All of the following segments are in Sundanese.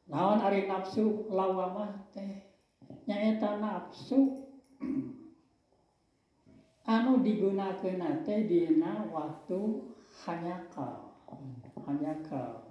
Naon ari nafsu lawamah teh? Nyaeta nafsu anu digunakeun teh dina waktu hanyakal. Hanyakal.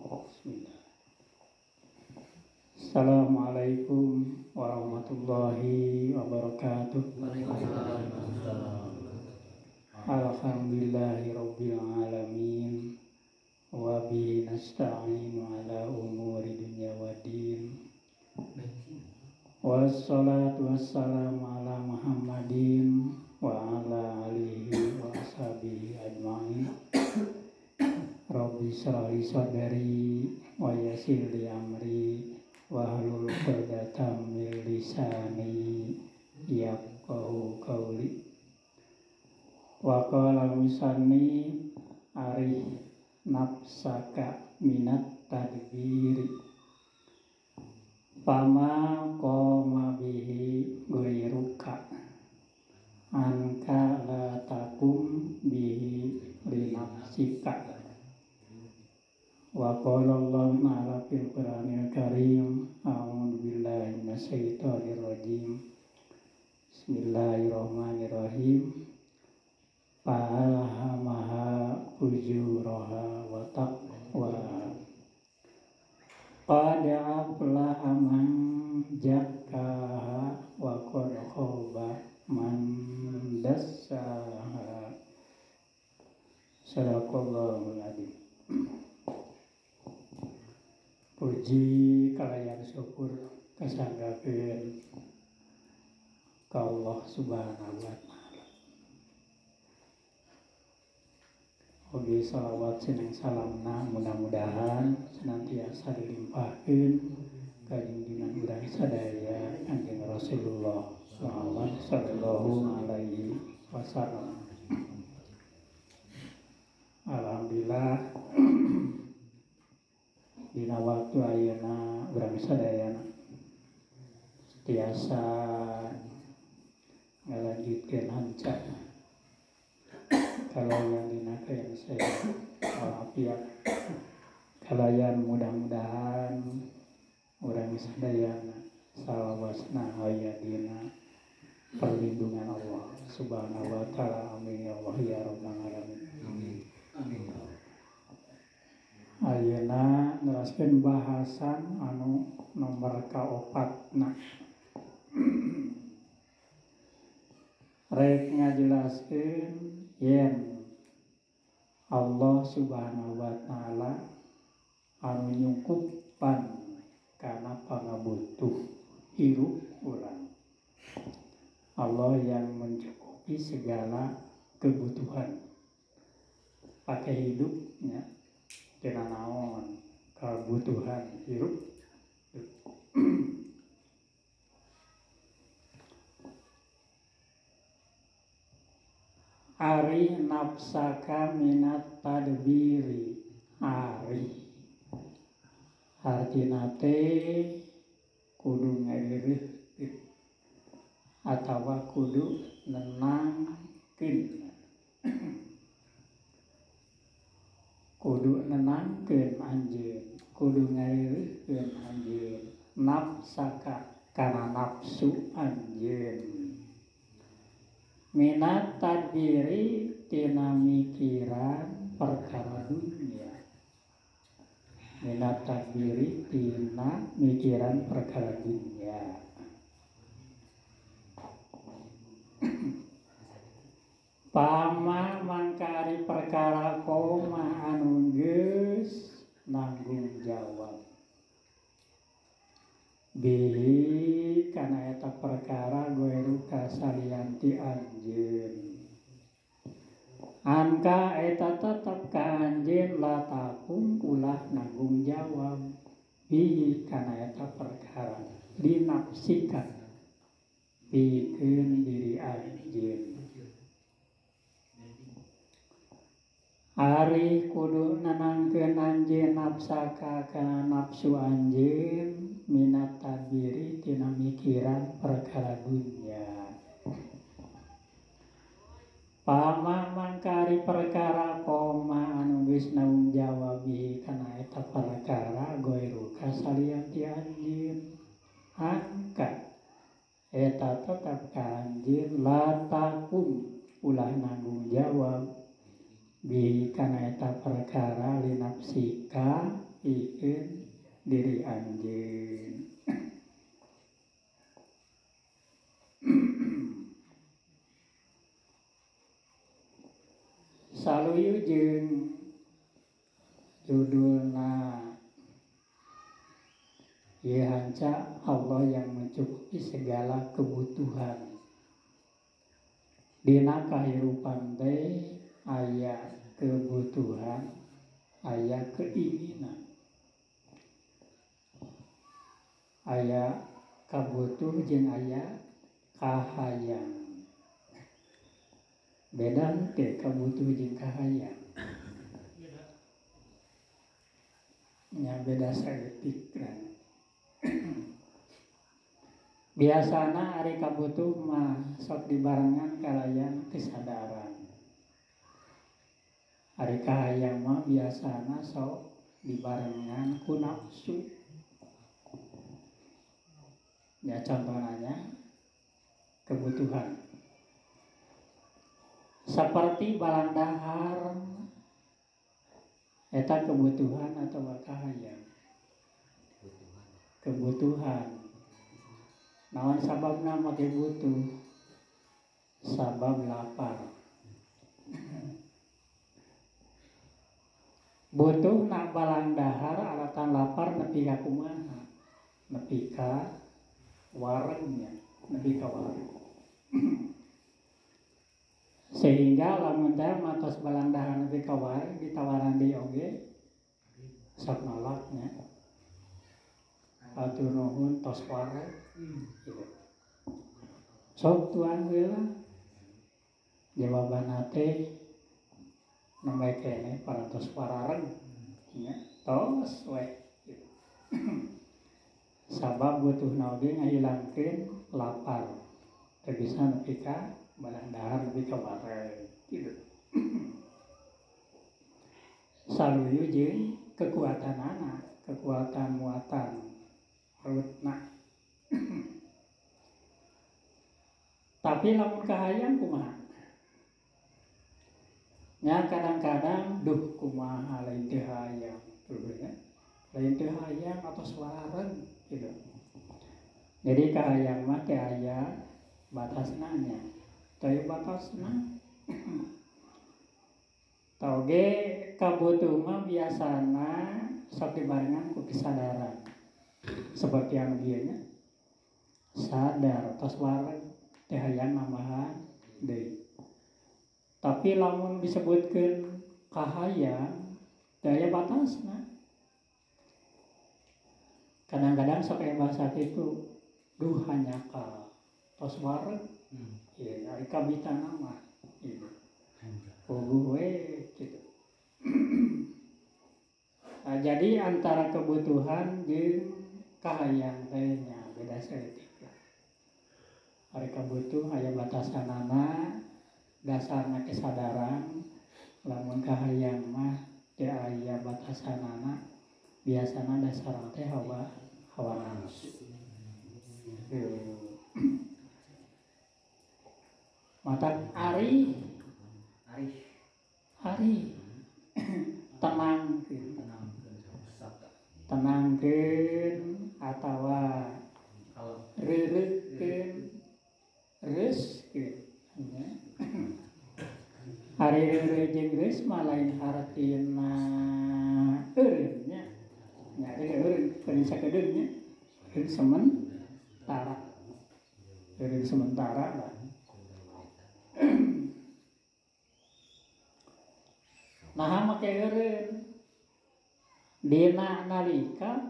Bismillah. Assalamualaikum warahmatullahi wabarakatuh. Alhamdulillahi rabbil alamin. Wa bihi nasta'inu ala umuri dunya waddin. Wassalatu wassalamu ala Muhammadin wa ala alihi wa ashabihi ajma'in. Rabbi shrah li sadri wa yassir li amri wahlul 'uqdatam min lisani yafqahu qawli. Wa qala al-musannif arih nafsaka minat tadbiri fama qama bihi ghairuka anka la takum bihi li nafsika. Wa qala Allah ta'ala fil Qur'anil Karim, a'udzu billahi minasyaitonir rajim. Bismillahirrahmanirrahim. Fa'alhamaha fujuraha wa taqwaha. Qad aflaha man zakkaha wa qad khaba man dassaha. Shadaqallahul adzim. Puji kalayan syukur kasanggakeun ka Allah Subhanahu wa taala. Oge salawat sineng salamna mudah-mudahan senantiasa dilimpahkeun ka junjungan urang sadaya Kanjeng Rasulullah Muhammad sallallahu alaihi wasallam. Alhamdulillah dina waktu ayeuna urang sadayana tiasa ngalanjutkeun hanca kalayan dina yang saya walafiat kalayan mudah-mudahan urang sadayana salawasna aya dina perlindungan Allah Subhanahu wa taala. Amin ya Allah ya rabbal alamin. Amin. Amin. Ayeuna neraskeun bahasan anu nomor kaopatna. Rek ngajelaskeun yen Allah Subhanahu wa taala anu nyungkupan kana pangabutuh hirup urang. Allah yang mencukupi segala kebutuhan. Pakai hidupnya tina naon kebutuhan hirup. Ari nafsaka minat tadbiri. Ari artina teh kudu ngarireuh atawa kudu nenangkeun. Kudu nenangkeun anjeun, kudu ngarireuhkeun anjeun nafsaka kana nafsu anjeun. Minat tadbiri tina mikiran perkara dunia. Minat tadbiri tina mikiran perkara dunia. Pama mangkari perkara koma anu geus nanggung jawab bihi kana eta perkara goeru kasalianti anjeun. Anka eta tetep ka anjeun latakum ulah nanggung jawab bihi kana eta perkara dinafsika pikeun diri anjeun. Ari kudu nenangkeun anjeun nafsaka kana nafsu anjeun minat tadbiri tina mikiran perkara dunya. Pama mangkari perkara koma anu geus nanggung jawab bihi kana eta perkara goiruka salian ti anjeun. Angka eta tetep ka anjeun latakum ulah nanggung jawab bihi kana eta perkara linafsika pikeun diri anjeun. Saluyu jeung judulna ieu hanca Allah yang mencukupi segala kebutuhan. Dina kahirupan teh aya kebutuhan, aya keinginan. Aya kabutuh jeung aya kahayang. Beda teh kabutuh jeung kahayang. Nya beda saeutik kan. Biasana ari kabutuh mah sok dibarengan kalayan kesadaran. Ari kahayang mah biasana sok dibarengan ku nafsu. Ya contohnya kebutuhan. Seperti balang dahar eta kebutuhan atau kahayang? Kebutuhan. Naon sababna make butuh? Sabab lapar. Butuh nak balang dahar alatan lapar nepi ka kumaha? Nepi ka warengnya, nepi ka wareng. Sehingga lamun teh matos balang dahar nepi ka wareng ditawaran deui oge sok nolaknya. Atur nuhun tos wareng gitu. Sok tuang heula. Jawabanna teh nembe keneh parantos warareng nya tos we gitu. Sabab butuhna oge ngahilangkeun lapar. Teu bisa nepi ka balang dahar nepi ka wareng gitu. Saluyu jeung kekuatanana, kekuatan muatan perutna. Tapi lamun kahayang kumaha? Nya kadang-kadang duh kumaha lain teu hayang tuh nya. Lain teu hayang atos wareng gitu. Jadi kahayang mah teu aya batasna nya. Teu batasna. Toge kabutuh mah biasana sok dibarengan ku kesadaran. Seperti anu ieu nya. Sadar tos wareng teh hayang nambahan deui. Tapi lamun disebutkeun kahayang teu aya batasna. Kadang-kadang sok aya bahasa kitu, duh hanyakal tos wareg. Ieu ari kabitana mah ieu. Puguh we kitu. Nah, jadi antara kebutuhan jeung kahayang teh nya beda saeutik lah. Ari kabutuh aya batasanana, dasarna kesadaran, lamun kahayang mah teu aya batasanana, biasana dasarna teh hawa nafsu. Mata ari ari tenangkeun, tenangkeun atawa reureukeun, reuskeun nya. Ari reureuh jeung reus mah lain hartina eureun nya. Nya eureun eureun sakedeung nya. Eureun sementara. Eureun sementara lah. Nah make eureun dina nalika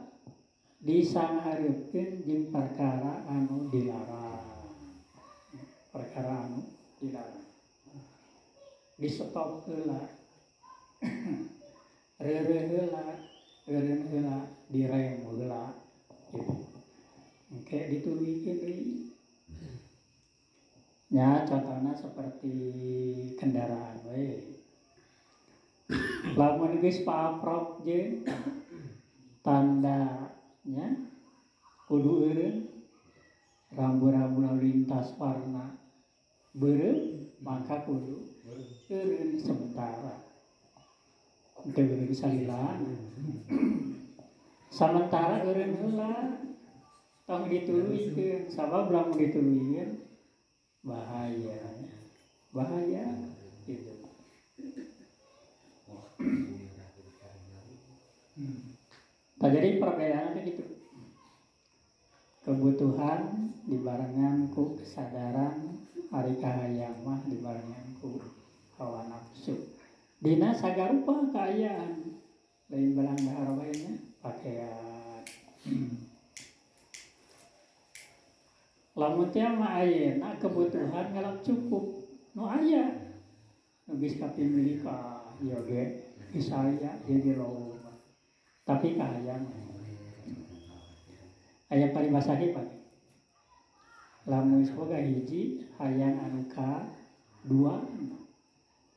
disanghareupeun jeung perkara anu dilarang. Perkara anu dilarang. Di stop heula. Reureuh heula, eureun heula, direm heula gitu. Engke dituluykeun deui. Nya contohna seperti kendaraan we. Lamun geus paprok jeung tandanya kudu eureun rambu-rambu lalu lintas warna beureum maka kudu eureun sementara. Teu eureun salila. Sementara eureun heula tong dituluykeun sabab lamun dituluykeun bahaya. Bahaya gitu. Nah, jadi perbedaannya gitu. Kebutuhan dibarengan ku kesadaran, ari kahayang mah dibarengan ku hawa nafsu. Dina sagarupa kaayaan, lain belang dahar wae nya pakaian. Lamun teh mah ayeuna kebutuhan ngalap cukup nu aya. Nu geus kapimilik ah ieu ge geus aya jadi loba. Tapi kahayang aya paribasa ge Pak. Lamun geus boga hiji hayang anu ka dua,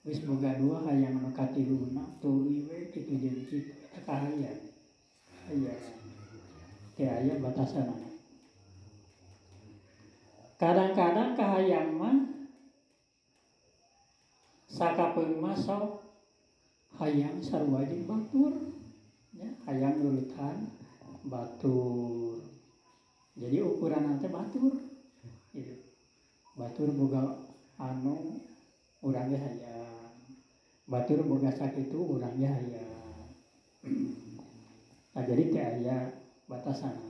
geus boga dua hayang anu ka tiluna, tuluy we kitu jeung kitu eta kahayang. Aya teh aya batasanana. Kadang-kadang kahayang mah sakapeung mah sok hayang sarua jeung batur nya, hayang nurutan batur. Jadi ukuran teh batur gitu. Batur boga anu urang ge hayang. Batur boga sakitu urang ge hayang. Nah, jadi teh aya batasanana.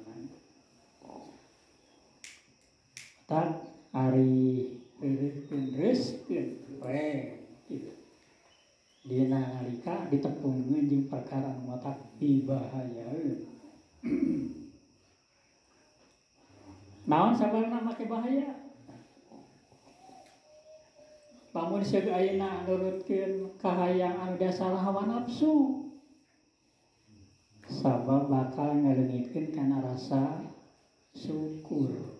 Tak ari reureun reuskeun we gitu. Dina nalika ditepungkeun jeung perkara nu matak dibahayaeun. Naon sabarna make bahaya? Lamun seug ayeuna nurutkeun kahayang anu dasar hawa nafsu, sabab bakal ngaleungitkeun kana rasa syukur.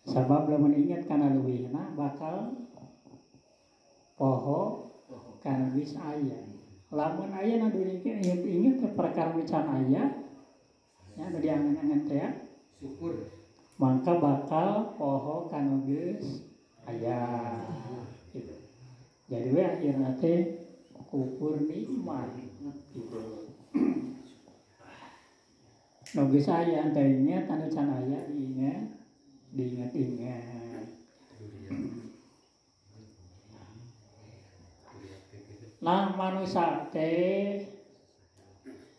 Sabab lamun inget kana leuwihna bakal poho kana geus aya. Lamun aya nu inget teh perkara nu can aya nya nu diangan-angan teh syukur, mangka bakal poho kana geus aya gitu. Jadi we akhirna teh kufur nikmat gitu. Nu geus aya teh inget anu can aya diinget, diingat-ingat. Nah manusia teh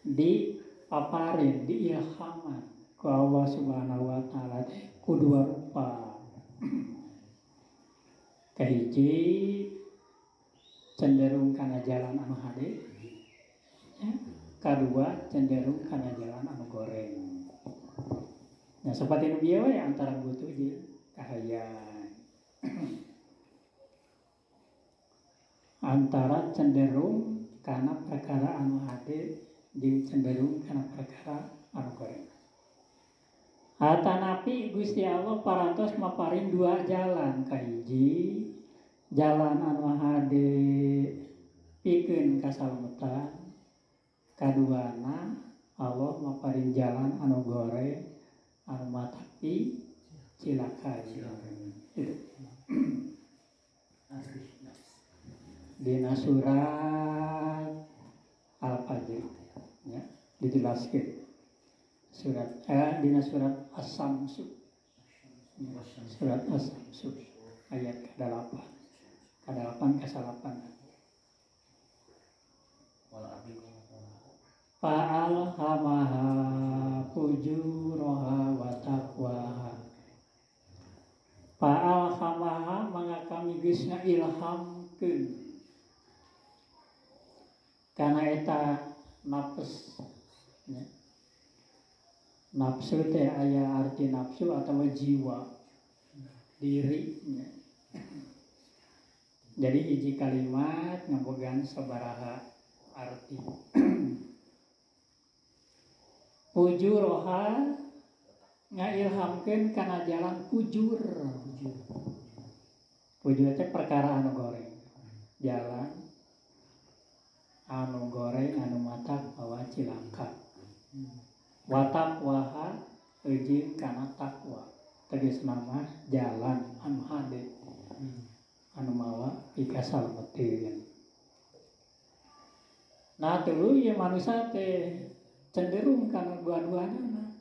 dipaparin, diilhaman ku Allah Subhanahu wa taala teh ku dua rupa. Kahiji cenderung kana jalan anu hade, ya. Kadua cenderung kana jalan anu goreng. Nah seperti nu bieu we antara butuh jeung kahayang. Antara cenderung kana perkara anu hade jeung cenderung kana perkara anu goreng. Atanapi Gusti Allah parantos maparin dua jalan, kahiji jalan anu hade pikeun kasalametan, kaduana Allah maparin jalan anu goreng anu matapi cilaka. Itu. Dina surat Al-Fajr ya, dijelaskan. Surat dina surat As-Samsu. Surat As-Samsu ayat ke-8. Ke-8 ke-8. Fa'alhamaha fujuraha wa taqwaha. Fa'alhamaha mangga kami geus ngailhamkeun kana eta nafs ya. Nafsu teh aya arti nafsu atau jiwa diri ya. Jadi hiji kalimat ngabogaan sabaraha arti. Fujuroha ngailhamkeun kana jalan fujur. Fujur teh perkara anu goreng. Jalan anu goreng anu matak bawa cilaka. Wa taqwaha jeung kana takwa. Tegasna mah jalan anu hade. Anu mawa pikasalameteun. Nah tuluy ieu manusia teh cenderung kana dua-duana.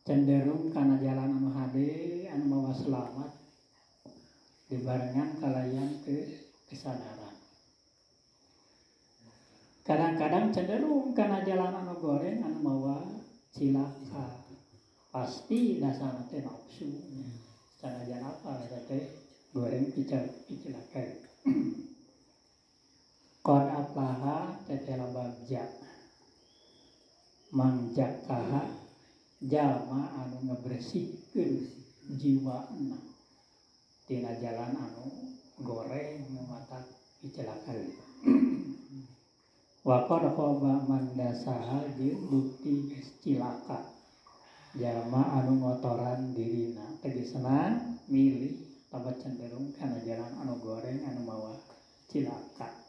Cenderung kana jalan anu hade anu mawa selamat dibarengan kalayan ke kesadaran. Kadang-kadang cenderung kana jalan anu goreng anu mawa cilaka. Pasti dasarna teh nafsu. Sanajan apa eta teh goreng picilaka. Qad aflaha tetela bagja mangjakaha jalma anu ngebersihkeun jiwana tina jalan anu goreng nu matak picilaka. Wa qad khaba man dasaha jeung bukti geus cilaka jalma anu ngotoran dirina tegasna milih tambah cenderung kana jalan anu goreng anu mawa cilaka.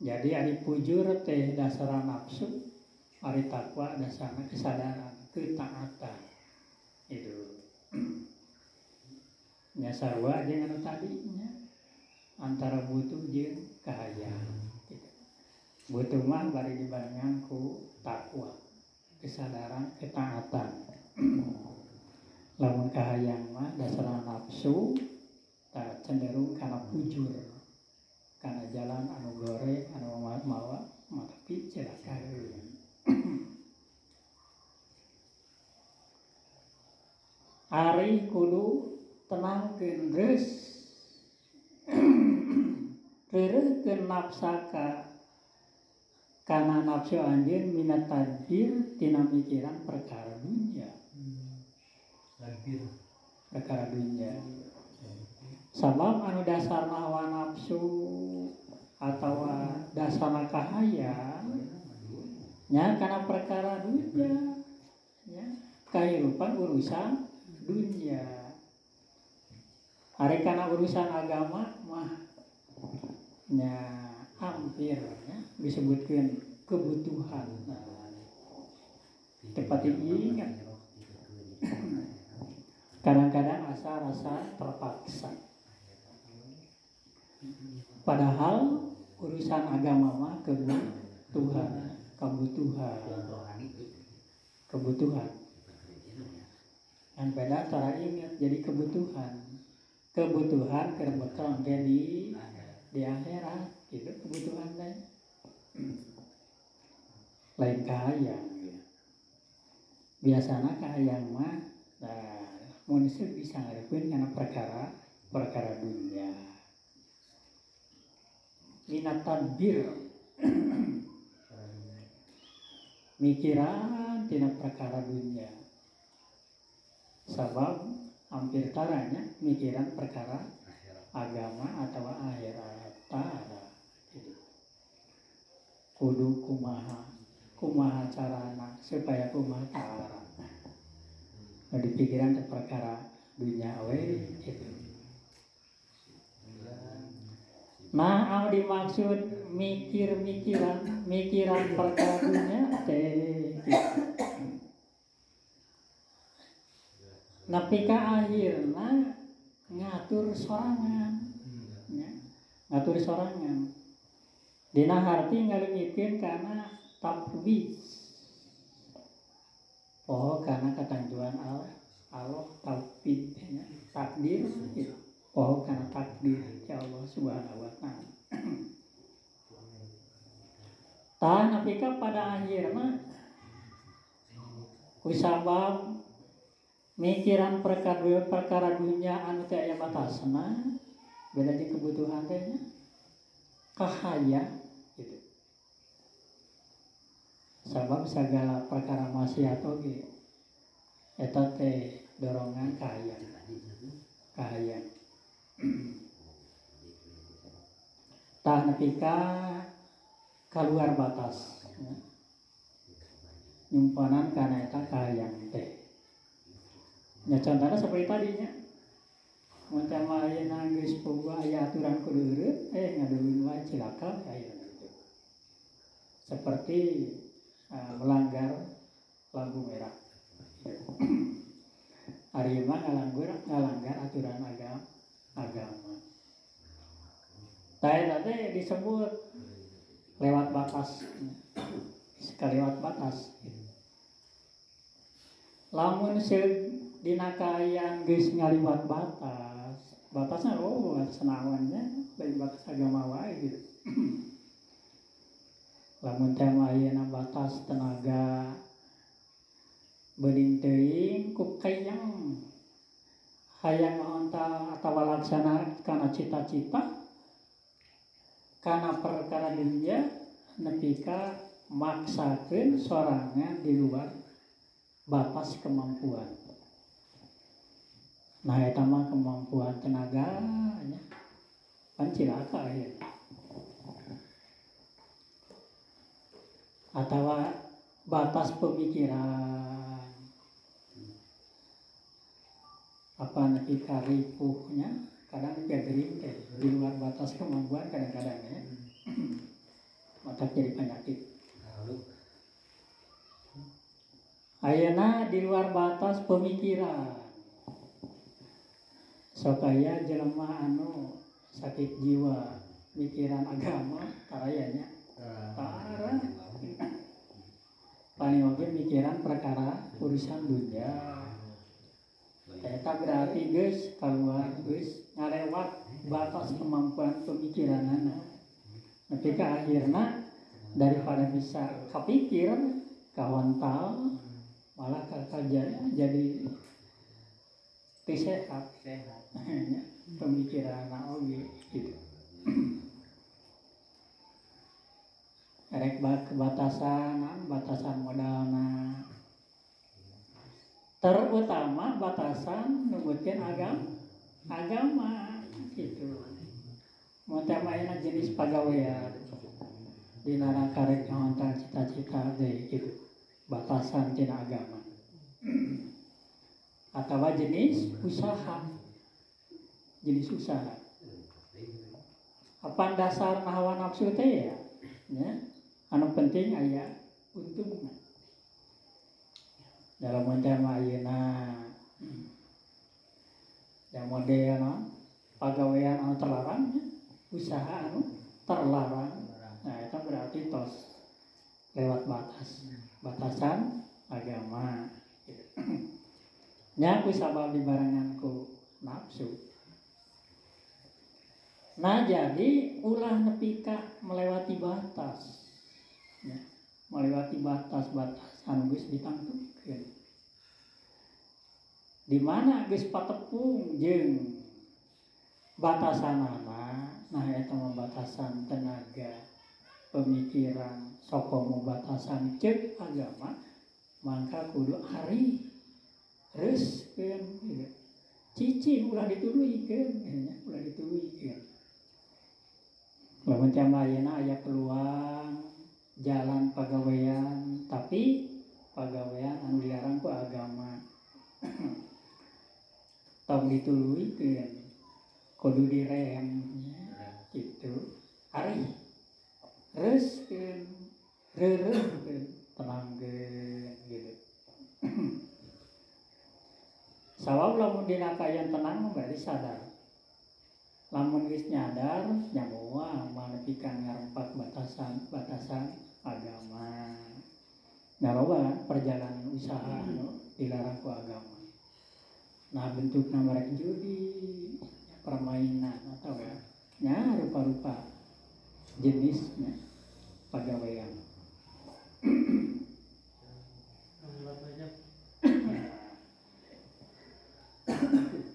Jadi ari fujur teh dasar nafsu, ari takwa dasarna kesadaran, ketaatan. Itu. Nya sarua jeung anu tadi nya antara butuh jeung kahayang gitu. Butuh mah bari dibarengan ku takwa, kesadaran, ketaatan. Lamun kahayang mah dasar nafsu tak cenderung kana fujur, kana jalan anu goreng anu mawa matapi cilaka. Ari kudu tenangkeun geus reureuhkeun nafsaka kana nafsu anjeun minat tadbir tina mikiran perkara dunya. Perkara dunya. Sabab anu dasarna hawa nafsu atawa dasarna kahayang nya kana perkara dunya nya kahirupan urusan dunya. Ari kana urusan agama mah nya hampir nya disebutkeun kebutuhan. Nah, tepat ingat. Kadang-kadang asa-rasa terpaksa. Padahal urusan agama mah kebutuhan, kebutuhan. Dan pada cara ingat jadi kebutuhan. Kebutuhan keur bekal engke di akhirat itu kebutuhan teh. Lain kahayang ya. Biasana kahayang mah nah manusia bisa ngarepkeun kana perkara dunia. Minat tadbir mikiran tina perkara dunia. Sabab hampir taranya mikiran perkara agama atau akhirat tara. Kudu kumaha kumaha carana supaya kumaha tara. Nah, di pikiran teh perkara dunia we gitu. Nah, anu dimaksud mikir-mikiran, mikiran perkara dunia teh gitu. Nepi ka akhirna ngatur sorangan. Ya, ngatur sorangan. Dina harti ngaleungitkeun kana tafwiz. Oh, karena ketentuan Allah, Allah tauhid ya, takdir gitu. Oh, karena takdir ya Allah Subhanahu wa taala. Tah nepi ka pada akhirna kusabab mikiran perkara dunia anu teu aya batasna, beda jeung kebutuhan teh nya. Kahaya gitu. Sabab segala perkara maksiat oge Eta teh dorongan kahayang. Kahayang. Tah nepi ka kaluar batas. Ya. Nyumpanan kana eta kahayang teh. Nya contohna seperti tadinya. Mun teh mah ayeuna geus puguh aya aturan kudu eureut, ngaduhun wae cilaka ayeuna gitu. Seperti melanggar lampu merah. Ari mah ngalanggar aturan agama. Tah eta teh disebut lewat batas. Kalewat batas. Lamun seug dina kaayaan geus ngaliwat batas, batasna oh batas naonnya, lain batas agama wae gitu. Lamun teh mah ayeuna batas tenaga beuning teuing ku kayang hayang ngahontal atawa laksana kana cita-cita kana perkara dunia nepi ka maksakeun sorangan di luar batas kemampuan. Nah eta mah kemampuan tenaga nya pan cilaka ya. Atawa batas pemikiran apa nepi ka ripuhnya kadang gering teh di luar batas kemampuan kadang-kadang ya. Mata jadi penyakit. Ayeuna di luar batas pemikiran. Sok aya jelema anu sakit jiwa mikiran agama tarayanya parah. Paling oge mikiran perkara urusan dunia. Eta berarti geus kaluar geus ngalewat batas kemampuan pemikiranana. Nepi ka akhirna daripada bisa kapikir kahontal malah jadi teu sehat. Pemikiranna oge gitu. Erek batasan, batasan modalna. Terutama batasan nunggutin agama gitu. Mun teh mah jenis pagawean dina karek ngahontal cita-cita deui gitu. Batasan tina agama. Atawa jenis usaha. Jenis usaha. Apa dasar hawa nafsu teh ya? Ya. Anu penting aya untungna. Dalam model ayeuna yang model no, pagawean anu terlarang ya, usaha anu terlarang. Nah, itu berarti tos lewat batas, batasan agama. Nya ku sabab dibarengan ku nafsu. Nah, jadi ulah nepi ka melewati batas. Ya, melewati batas-batas anu geus ditangtukeun. Di mana geus patepung jeung batasanana, nah eta mah batasan tenaga, pemikiran, sokomo batasan ceuk agama, mangka kudu ari reuskeun gitu. Cicing ulah dituluykeun, nya ulah dituluykeun. Lamun teh ayeuna aya peluang jalan pagawean, tapi pagawean anu dilarang ku agama. Tong dituluykeun, kudu direm gitu. Ari reuskeun, reureuhkeun, tenangkeun gitu. Sabab lamun dina kaayaan tenang berarti sadar. Lamun geus nyadar nya moal nepi ka ngarempak batasan-batasan agama. Naroba perjalanan usaha anu dilarang ku agama. Nah bentukna merek judi, permainan atau ya, nya rupa-rupa jenisnya pagawean.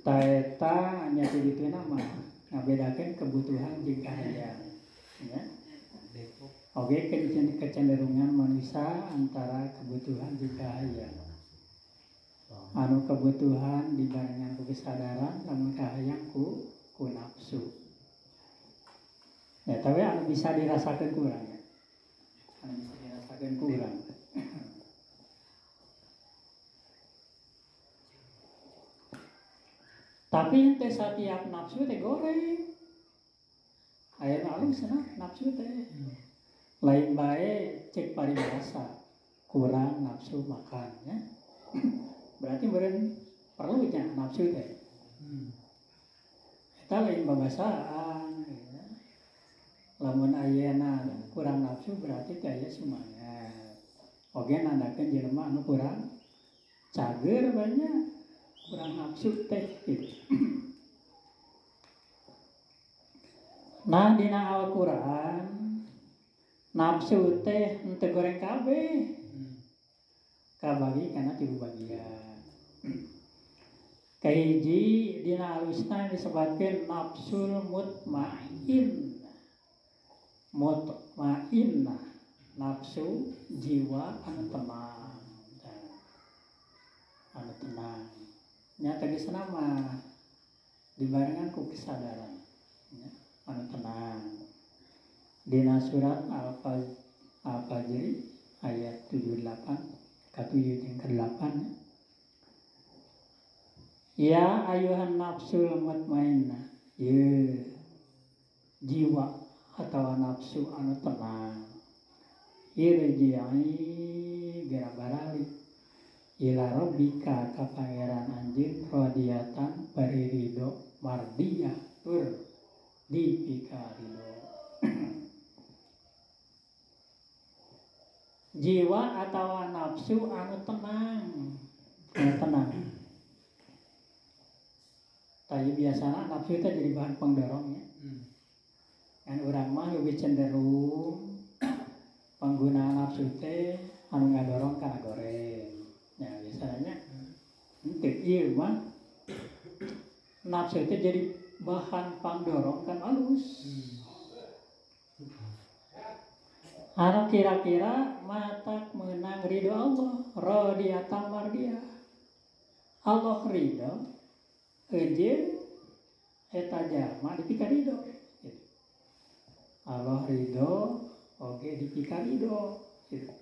Taeta nya ti dituna mah ngabedakeun kebutuhan jeung kahayang ya. Oge kecenderungan manusia antara kebutuhan jeung kahayang. Anu kebutuhan dibarengan ku kesadaran lamun kahayang ku nafsu. Ya tapi anu bisa dirasakeun ku urang ya. Anu bisa dirasakeun ku urang. Tapi henteu satiap nafsu teh goreng. Aya nu alus nafsu teh. Lain bae cek paribasa kurang nafsu makan ya. Berarti meureun perlu nya nafsu teh. Eta lain babasaan ya. Lamun ayeuna kurang nafsu berarti teh aya semangat. Oge nandakeun jelema anu kurang cager banyak kurang nafsu teh gitu. Nah dina Al-Qur'an nafsu teh henteu goreng kabeh. Kabagi kana tilu bagian. Kahiji dina alusna disebutkeun nafsul mutmain. Mutmainnah, nafsu jiwa anu tenang. Anu tenang. Nya tegasna mah dibarengan ku kesadaran nya, anu tenang. Dina surat Al-Fajr ayat 78 ka-7 jeung ka-8 ya. Ya ayuhan nafsul mutmainnah, ye jiwa atau nafsu anu tenang. Irji'i geura baralik ila rabbika ka pangeran anjeun radiyatan bari ridho mardiyah tur dipika ridho. Jiwa atau nafsu anu tenang, anu tenang. Tapi biasana nafsu itu jadi bahan pendorongnya. Kan urang mah lebih cenderung penggunaan nafsu teh anu ngadorong kana goreng. Nah, biasanya henteu ieu mah nafsu teh jadi bahan pangdorong kan alus. Anu kira-kira matak menang ridho Allah, radiyatan mardiyah. Allah ridho eujeun eta jalma dipika ridho. Gitu. Allah ridho oge dipika ridho gitu.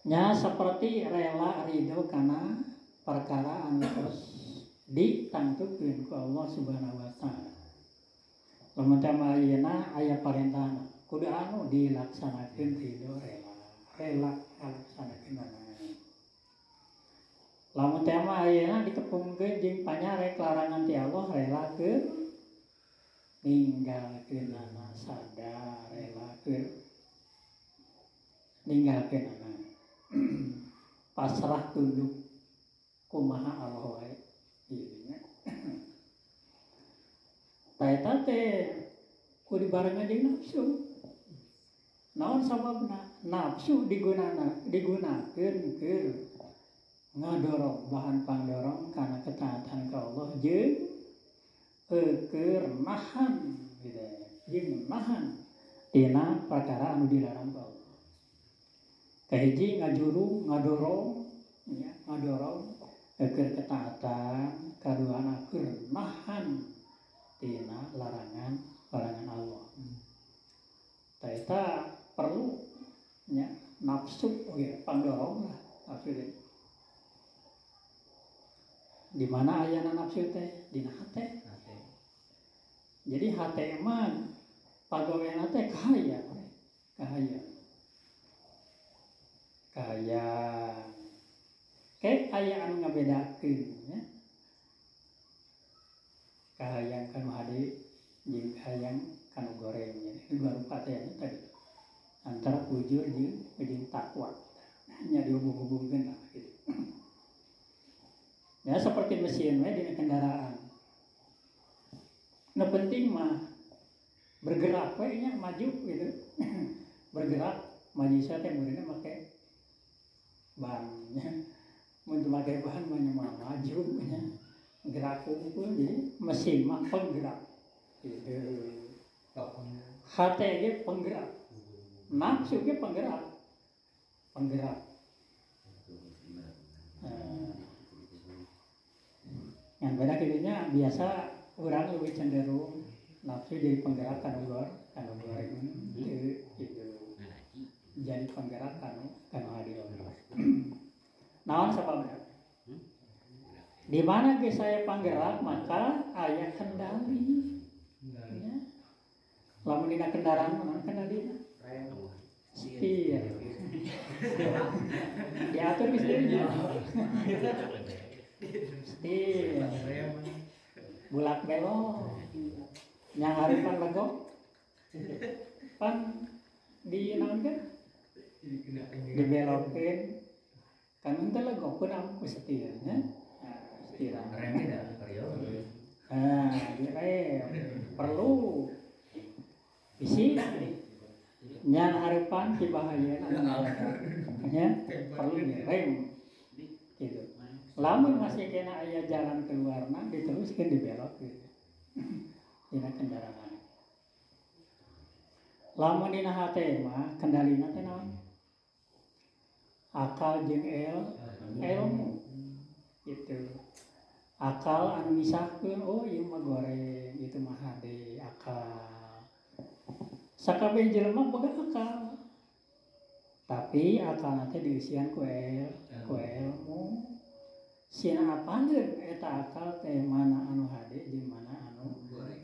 Nya seperti rela ridho kana perkara anu terus ditangtukeun ku Allah Subhanahu wa taala. Lamun teh ayeuna aya parentahna kudu anu dilaksanakeun ridho rela, rela ngalaksanakeun. Lamun teh ayeuna ditepungkeun jeung panyarek larangan ti Allah rela keur ninggalkeunana sadar rela keur ninggalkeunana. Pasrah tunduk kumaha Allah wae kitu nya. Tah eta teh kudu dibarengan jeung nafsu. Naon sababna? Nafsu digunakeun keur ngadorong bahan pangdorong kana ketaatan ka Allah jeung keur nahan gitu. Jeung nahan tina perkara anu dilarang ku Allah. Kahiji ngajuru ngadorong ya, ngadorong keur ketaatan, kaduana keur nahan tina larangan Allah. Tah eta perlu nya nafsu oge pangdorong lah nafsu teh. Di mana ayana nafsu teh? Dina hate. Jadi hate mah pagawena teh kahayang, kahayang. Kahayang. Kayak aya anu ngabedakeun nya. Kahayang kanu hade jeung kahayang kanu goreng nya. Dua rupa teh tadi. Antara fujur jeung takwa. Nya dihubung-hubungkeun lah gitu. Ya seperti mesin we dina kendaraan. Nu penting mah bergerak we nya maju gitu. Bergerak maju teh meureunna make ban nya. Mun teu make ban mah nya maju nya. Gerak unggul jadi mesin mah penggerak gitu. Hate ge penggerak. Nafsu ge penggerak. Penggerak. Yang beda kitu nya biasa urang leuwih cenderung nafsu jadi penggerak kanu goreng teu gitu. Jadi penggerak kanu hade oge. Naon sababna? Di mana geus saya panggerak maka aya kendali. Ya. Lamun dina kendaraan mah kendalina? Setir. Diatur ke setirnya. Setir. Bulak belok. Yang haripan legok. Pan di naon kan? Dibelokeun. Kan henteu legok pun ku setir nya. Nah, setir. Remnya da perlu. Nah, direm. Perlu. Bisi nyan harapan ti bahayana nya perlu direm gitu. Lamun masih kena aya jalan keluarna diteruskeun dibelok gitu. Dina kendaraan. Lamun dina hate mah kendalina teh naon? Akal jeung ilmu gitu. Akal anu misahkeun, oh ieu mah goreng, itu mah hade akal. Sakabeh jelema boga akal. Tapi akal teh dieusian ku ilmu. Sieun apaleun eta akal teh mana anu hade jeung mana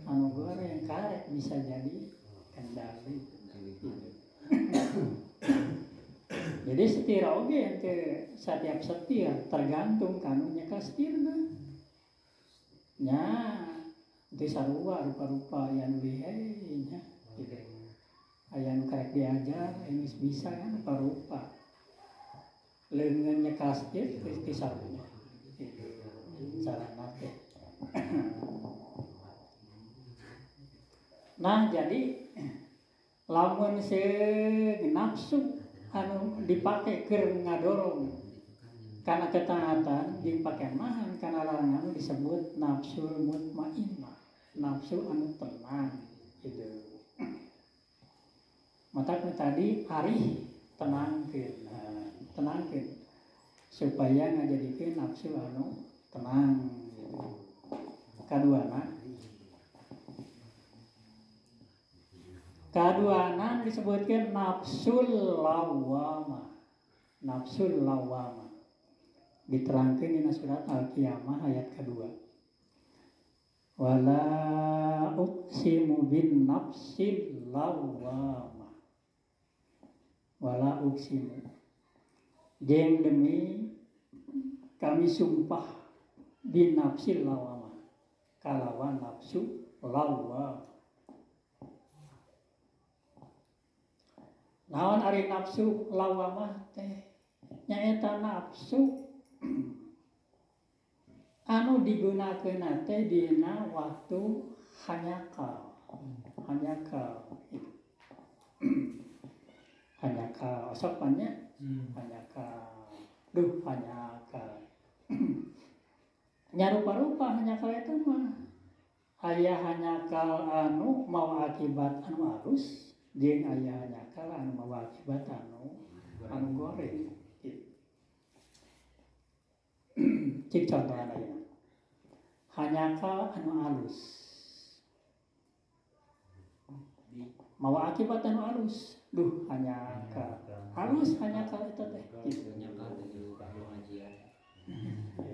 anu goreng karek bisa jadi kendali gitu. Jadi setir oge henteu setiap setir tergantung kanu nyekel setirna. Nya teu sarua rupa-rupa aya nu lihai nya gitu. Aya nu karek diajar aya geus bisa kan rupa-rupa. Leungeun nyekel setir teu sarua gitu. Carana teh. Nah, jadi lamun seung nafsu anu dipake keur ngadorong kana ketaatan jeung pake nahan kana larangan disebut nafsu mutmainnah, nafsu anu tenang gitu. Mata tadi arih tenangkeun, nah, tenangkeun supaya ngajadikeun nafsu anu tenang gitu. Kaduana disebutkan nafsul lawamah. Nafsul lawamah diterangkan dina surat Al-Qiyamah ayat kedua. Wala uqsimu bin nafsil lawamah. Wala uqsimu, jeung demi kami sumpah bin nafsil lawamah, kalawan nafsu lawamah. Naon ari nafsu lawamah teh? Nyaeta nafsu anu digunakeun teh dina waktu hanyakal. Hanyakal. Hanyakal osok pan nya? Hanyakal. Duh hanyakal. Nya rupa-rupa hanyakal eta mah. Aya hanyakal anu mau akibat anu alus jeung aya nyakal anu mawa akibat anu goreng gitu. Cik contohna aya hanyakal anu alus mawa akibat anu alus, duh hanyakal alus hanyakal eta teh gitu. Hanyakal teh pengajian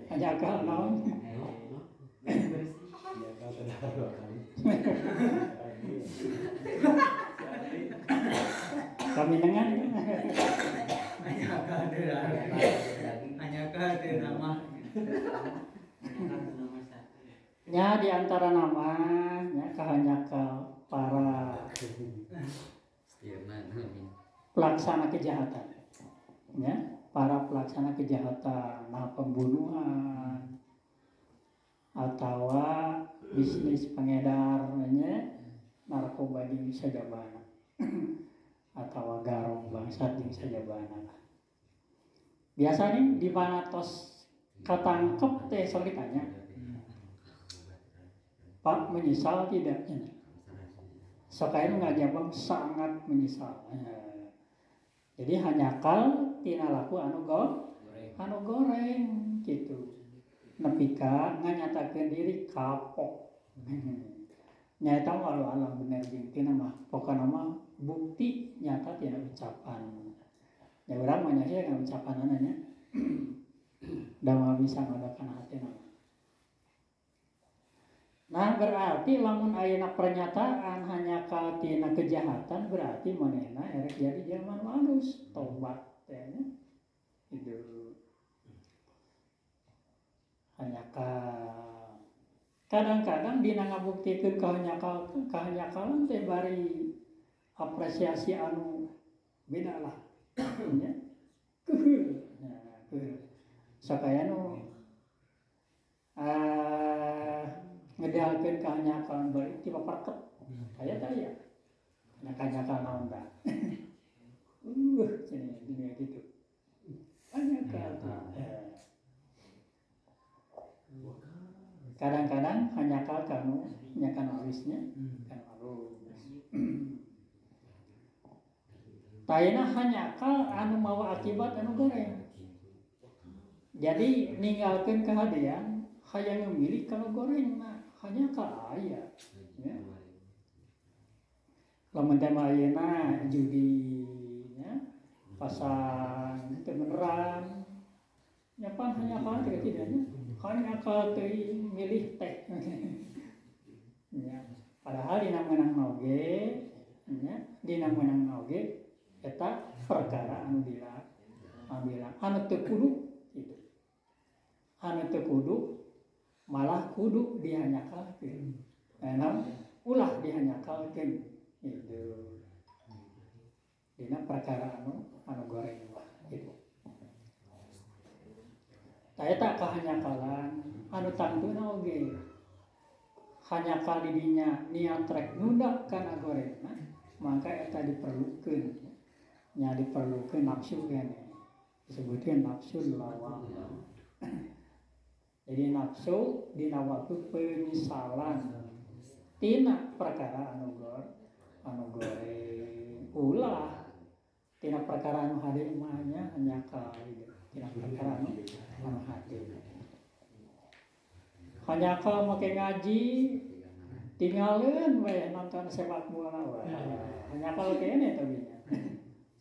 hanyakal naon? Hanyakal teh dua kali. Kami dengan nama. Nya di antara nama nya kahanyakal para pelaksana kejahatan. Ya, para pelaksana kejahatan, nah pembunuhan atau bisnis pengedarnya narkoba jeung sajabana atau garong bangsat jeung sajabana. Biasanya di mana tos katangkep teh sok ditanya, Pak menyesal tidak? Sok aya nu ngajawab sangat menyesal. Jadi hanyakal tina laku anu goreng gitu. Nepi ka nganyatakeun diri kapok. Nyata walau alam bener jeung tina mah pokona mah bukti nyata tina ucapan. Ya urang mah nya kana ucapanana nya. Da mah bisa ngadakan hatina. Nah berarti lamun ayeuna pernyataan hanya ka tina kejahatan berarti manehna erek jadi jelema nu alus tobat teh nya. Itu hanya ka kadang-kadang dina ngabuktikeun kahanyakalan teh bari apresiasi anu beda lah nya. Keuheul. Nah, keuheul. Sok aya nu ngedalkeun kahanyakalan bari ti paparket. Aya teh aya. Nya kahanyakalan naon tah. Cenah dunia gitu. Hanyakal. Kadang-kadang hanyakal kanu nya kanu alusnya, kanu alus. Taina hanyakal anu mawa akibat anu goreng. Jadi ninggalkeun kahadean hayang memilih kalau goreng nah hanyakal aya ya. Lamun teh mah ayeuna judi nya pasang teu beneran nya pan hanyakal teh tidak nya. Hanyakal teh milih teh. Ya, padahal dina meunang oge nya, dina meunang oge eta perkara anu dilarang, anu teu kudu gitu. Anu teu kudu malah kudu dihanyakalkeun. Nah, ulah dihanyakalkeun gitu. Dina perkara anu goreng mah gitu. Ta eta kahanyakalan anu tangtuna oge. Hanyakal di dinya niat rek nunda kana gorengna, maka eta diperlukeun. Nya diperlukeun nafsu kene. Disebutkeun nafsu lawam. Jadi nafsu dina waktu penyesalan tina perkara anu goreng ulah tina perkara anu hade mah nya hanyakal gitu. Tina perkara anu hade. Hanyakal make ngaji tinggalin we nonton sepak bola we. Hanyakal kene teh nya.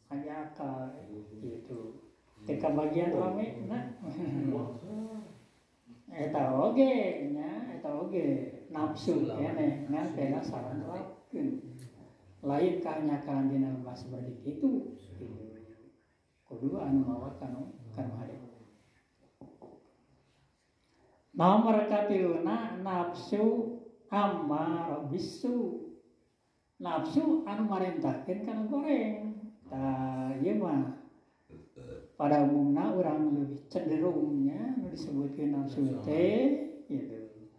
Hanyakal gitu. Teu kabagian rame na. Eta oge nya, eta oge nafsu kene ngan pena saran terapkeun. Lain kahanyakalan dina lembah seperti itu. Kudu anu mawa kanu hade. Nomor katiluna nafsu ammar bisu. Nafsu anu marentahkeun kana goreng. Tah ieu mah pada umumna urang lebih cenderungnya nu disebutkeun nafsu teh gitu.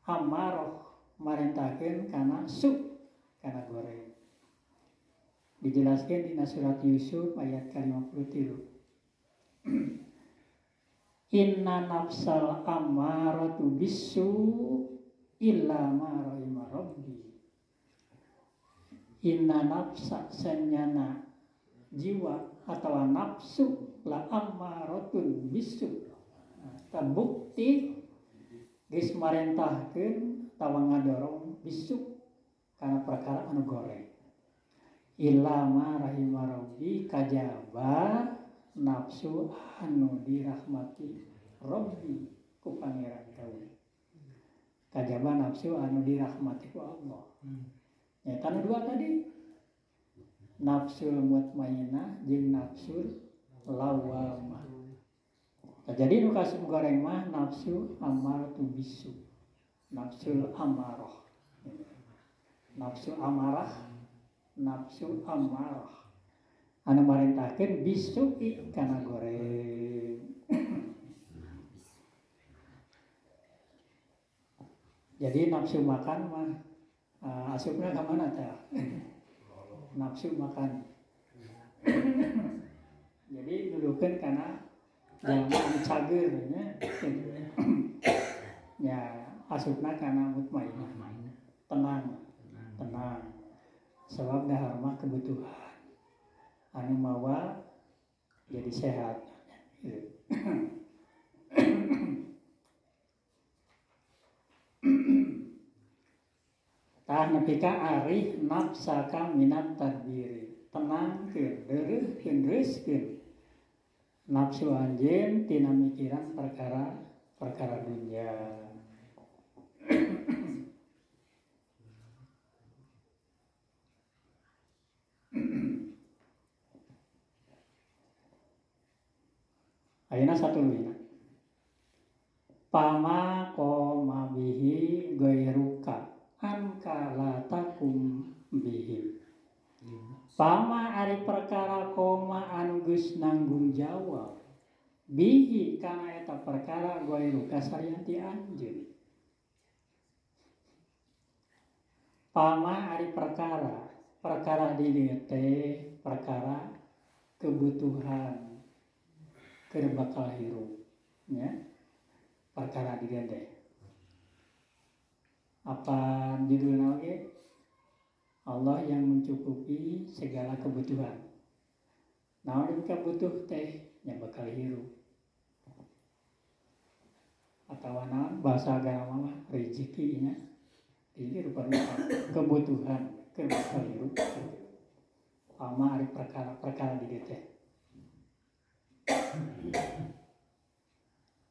Ammaroh marentahkeun kana su kana goreng. Dijelaskeun dina surat Yusuf ayat ke-53. Inna nafsal ammaratu bisu illa ma rahima rabbi. Inna nafsa sanyana jiwa atau nafsu la ammaratun bisu. Terbukti geus marentahkeun atawa ngadorong bisu kana perkara anu goreng. Illa ma rahima rabbi kajaba nafsu anu dirahmati Rabbi ku pangeran kaula. Kajaba nafsu anu dirahmati ku Allah. Nyata nu dua tadi. Nafsul mutmainah jeung nafsul lawamah. Jadi nu kasum goreng mah nafsu amaratu bisu. Nafsul amarah. Nafsu amarah, nafsu amarah. Anu marentahkeun bisu kana goreng. Jadi nafsu makan mah asupna ka mana teh? Nafsu makan. Jadi nuduhkeun kana jalma anu cager nya. Ya asupna kana mutmainah. Tenang. Tenang. Sebab dahar mah kebutuhan. Anu mawa jadi sehat. Tah nepi ka arih nafsaka minat tadbiri. Tenangkeun, deureuhkeun, reuskeun nafsu anjeun tina mikiran perkara dunya. Ayeuna satuluyna. Pama qoma bihi ghairuka anka la takum bihi. Pama ari perkara koma anu geus nanggung jawab bihi kana eta perkara ghairuka salian ti anjeun. Pama ari perkara di dieu teh perkara kebutuhan keur bakal hirup nya. Perkara di dieu teh apa judulna oge? Allah yang mencukupi segala kebutuhan. Naon kebutuh teh nya bakal hirup. Atawa naon bahasa agama mah rezeki nya. Rezeki rupa-rupa kebutuhan keur bakal hirup. Pama ari perkara-perkara di dieu teh.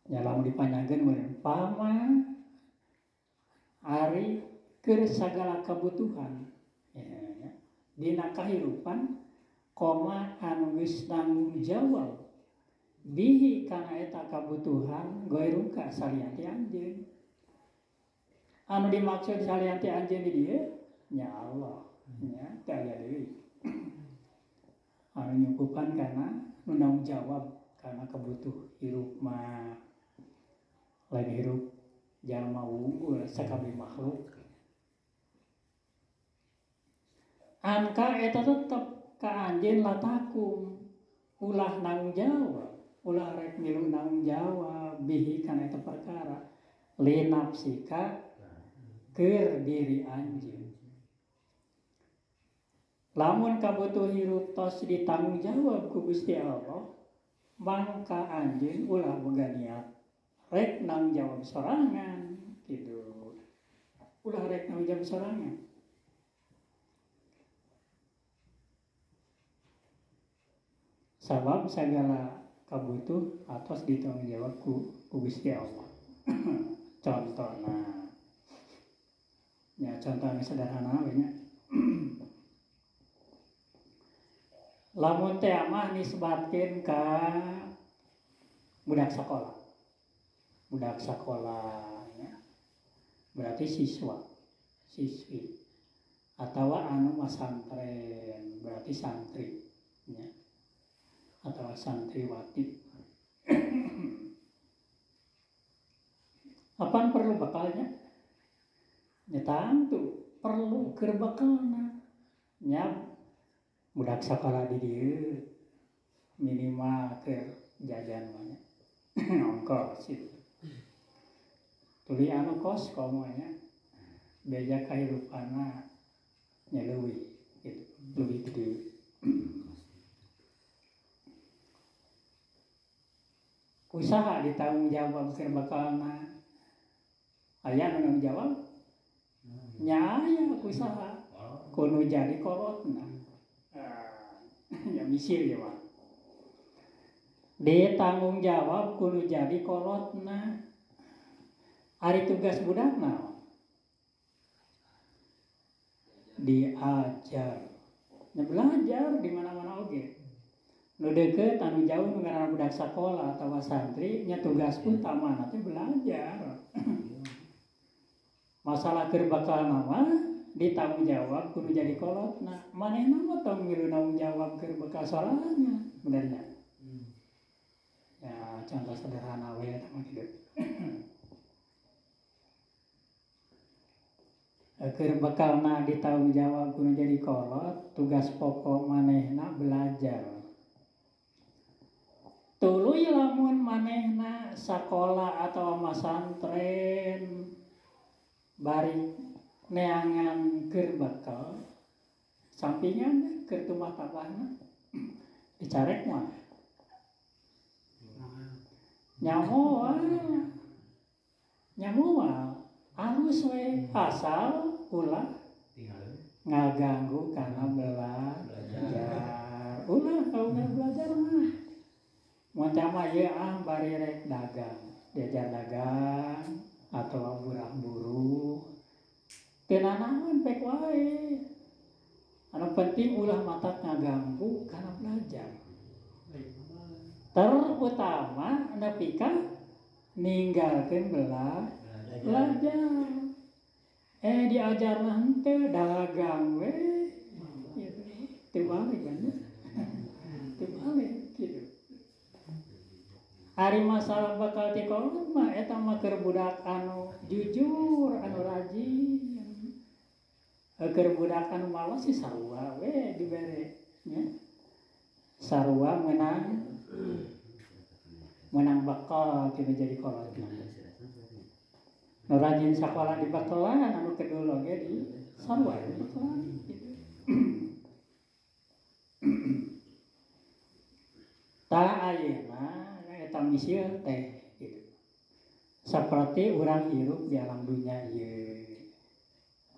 Nya lamun dipanjangkeun meureun pama ari keur sagala kebutuhan. Ya, dina kahirupan koma anu geus tanggung jawab bihi kana eta kabutuhan ghairuka salian ti anjeun. Anu dimaksud salian ti anjeun di dieu nya Allah nya teu aya deui. Anu nyukupan kana nu nanggung jawab kana kebutuh hirup mah lain hirup jalma wungkul sakabeh makhluk. Angka eta tetep ka anjeun latakum ulah nanggung jawab, ulah rek milu nanggung jawab bihi kana eta perkara linafsika keur diri anjeun. Lamun kabutuh hirup tos ditanggung jawab ku Gusti Allah, mangka anjeun ulah boga niat rek nanggung jawab sorangan kitu. Ulah rek nanggung jawab sorangan. Sabab segala kabutuh atos ditanggung jawab ku Gusti Allah. Contohna ya, contohna sederhana we nya. Lamun teh mah nisbatkeun ka budak sekolah. Budak sekolah nya. Berarti siswa, siswi atawa anu masantren berarti santri nya. Atau santriwati. Apaan perlu bekalnya? Nya tangtu perlu keur bekalna. Nya budak sakola di dieu minimal keur jajan mah nya. Ongkos itu. Tuluy anu kos komo nya beja kahirupanna nya leuwih gitu, leuwih gede. Usaha ditanggung jawab keur bakalna. Aya nu nanggung jawab? Nya aya usaha. Kudu jadi kolotna. Ya misir ya mah. Ditanggung jawab kudu jadi kolotna. Ari tugas budak naon? Diajar. Nya belajar di mana-mana oge. Nu deukeut anu jauh nu ngaranna budak sakola atawa santri nya tugas utama teh belajar. Masalah keur bakalna mah ditanggung jawab kudu jadi kolotna. Manehna mah tong milu nanggung jawab keur bekal sorangan, bener nya? Ya contoh sederhana we eta mah kitu. Keur bekalna ditanggung jawab kudu jadi kolot, tugas pokok manehna belajar. Tuluy lamun manehna sakola atau masantren bari neangan keur bakal sampingan keur tumah tabahna dicarek mah nyamoal nyamoal alus we asal ulah Ngaganggu karena belajar. Ulah kalau nggak belajar mah. Mun teh mah ieu ah bari rek dagang, diajar dagang atau burah-buruh. Teu nanaon pek wae. Anu penting ulah matak ngaganggu karena belajar. Terutama nepi ka ninggalkeun belajar. Diajar henteu dagang we gitu. Teu balik kan. Teu balik gitu. Ari masalah bakal ti kolot mah eta mah keur budak anu jujur, anu rajin. Keur budak anu malas sih sarua we dibere nya. Sarua menang bakal tina jadi kolot mah. Nu rajin sakola di bakalan anu kedul oge di sarua di bakalan gitu. Tah ayeuna eta misil teh gitu. Saperti urang hirup di alam dunya ieu.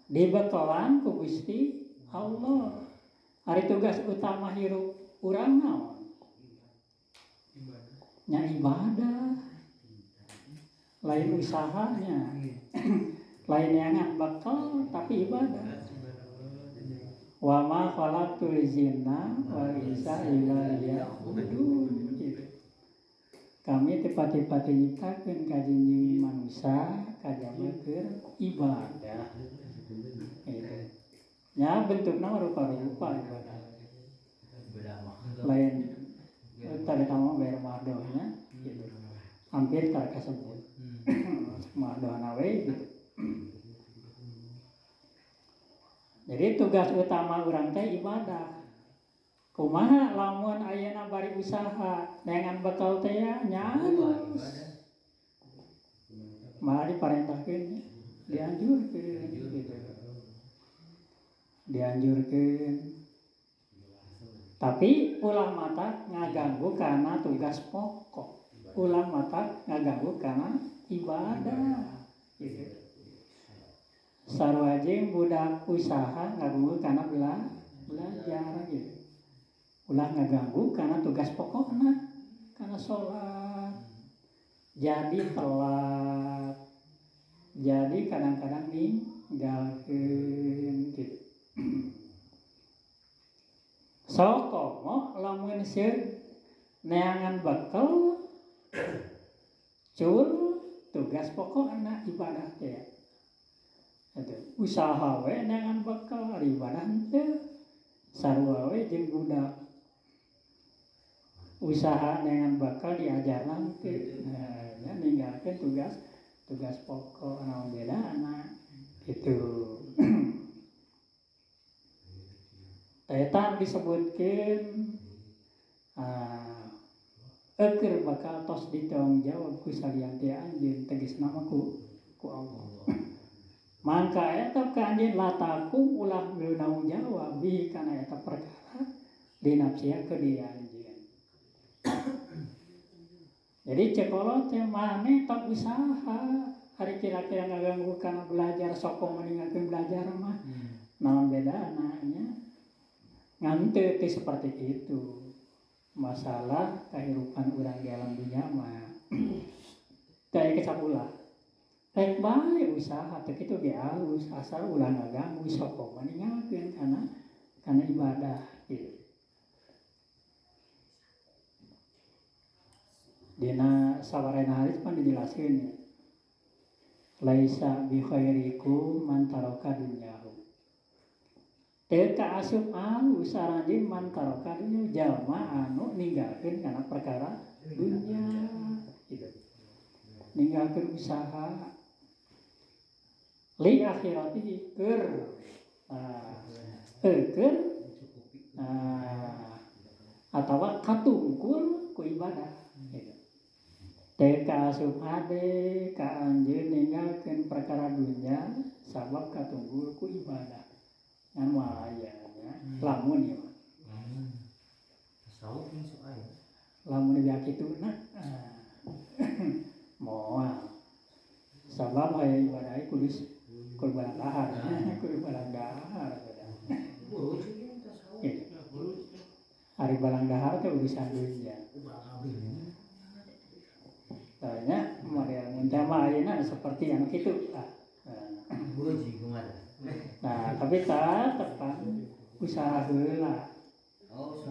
Dibekalan ku Gusti Allah. Ari tugas utama hirup urang naon? Nya ibadah. Lain usahanya, lain yang bakal tapi ibadah. Wa ma khalaqtul jinna wal insa illa liya'budun. Gitu. Kami tepati-pati nyiptakeun ka jinjing manusia kajaba keur ibadah. Gitu. Nya bentukna rupa-rupa ibadah. Lain tadi kamu bayar mardohnya gitu. Hampir tak kasebut. Mardohna we gitu. Jadi tugas utama urang teh ibadah. Kumaha lamun ayeuna bari usaha neangan bekal teh nya alus. Malah diparentahkeun dianjurkeun gitu. Dianjurkeun. Tapi ulah mata ngaganggu karena tugas pokok. Ulah mata ngaganggu karena ibadah gitu. Sarua jeung budak usaha ngaganggu karena belajar gitu. Ulah ngaganggu karena tugas pokokna, karena sholat. Jadi telat. Jadi kadang-kadang ninggalkeun gitu. Sokomo lamun sieun neangan bekal cul tugas pokokna ibadah teh. Usaha we neangan bekal ari ibadah henteu. Sarua we jeung budak. Usaha neangan bekal diajarna henteu. Nah, nya ninggalkeun tugas pokok naon bedana gitu. Eta disebutkeun eukeur bakal tos ditanggung jawab ku salian ti anjeun tegasna mah ku Allah. Mangka eta ka anjeun latakum ulah milu tanggung jawab bi kana eta perkara dinapsia ke diri anjeun. Jadi cekolo teh maneh tong usaha ari kira-kira ngaganggu kana belajar sokong meninggalkeun belajar mah. Naon bedana nya? Ngan teu seperti itu. Masalah kehidupan urang di alam dunia mah teu aya kecap ulah. Rek bae usaha teh kitu ge alus asal ulah ngaganggu sokong meninggalkeun kana ibadah gitu. Dina sawarena hadis pan dijelaskeun ya. Laisa bi khairikum man taraka dunyahu. Teu kaasup alus aranjeun man taraka dunya jalma anu ninggalkeun kana perkara dunya gitu. Ninggalkeun usaha li akhiratihi keur keur atawa katungkul ku ibadah gitu. Teu kaasup hade ka anjeun ninggalkeun perkara dunya sabab katunggul ku ibadah. Ngan moal aya nya lamun ieu mah. Tasawuf sok aya. Lamun biak kitu na moal. Sabab aya ibadah kudu kudu barang dahar, kudu barang dahar. Gitu. Ari balang dahar teh urusan dunia. Tanya model mun teh mah ayeuna seperti anu kitu tah. Nah, tapi tetep usaha heula.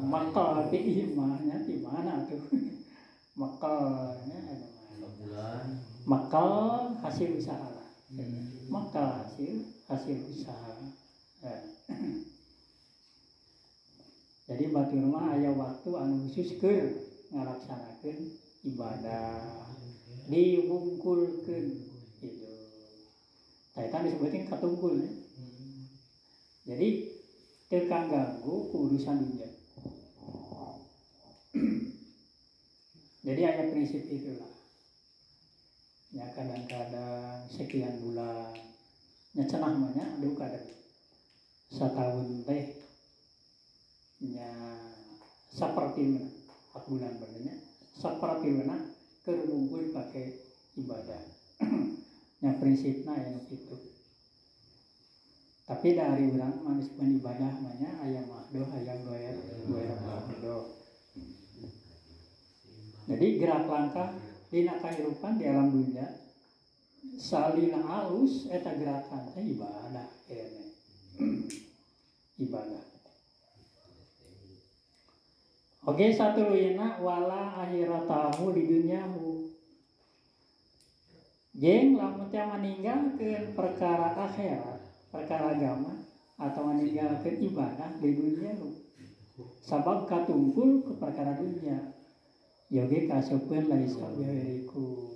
Makal ti imahnya di mana tuh? Makalnya ada makal hasil usaha lah. Makal hasil usaha. Jadi batur mah aya waktu anu khusus keur ngalaksanakeun ibadah, dibungkulkeun gitu. Tah eta disebutkeun katungkul ya. Jadi teu kaganggu ku urusan dunia. Jadi ada prinsip itulah. Ya kadang-kadang sekian bulan nya cenah mah nya aduh kadang satahun teh nya saperti 4 bulan berarti saperti mana keur wungkul pakai ibadah. Nya prinsipna aya nu kitu. Tapi dari urang manis pun ibadah mah nya aya mahdoh aya goer mahdoh. Jadi gerak langkah dina kahirupan di alam dunia salina alus eta gerakan teh ibadah kene. Ibadah. Oke, satuluyna wala akhiratahu di dunyahu. Jeung lamun teh maninggalkeun perkara akhirat, perkara agama atau meninggalkeun ibadah di dunyahu. Sabab katungkul ke perkara dunia. Yoge kasupkeun laisa bihairikum.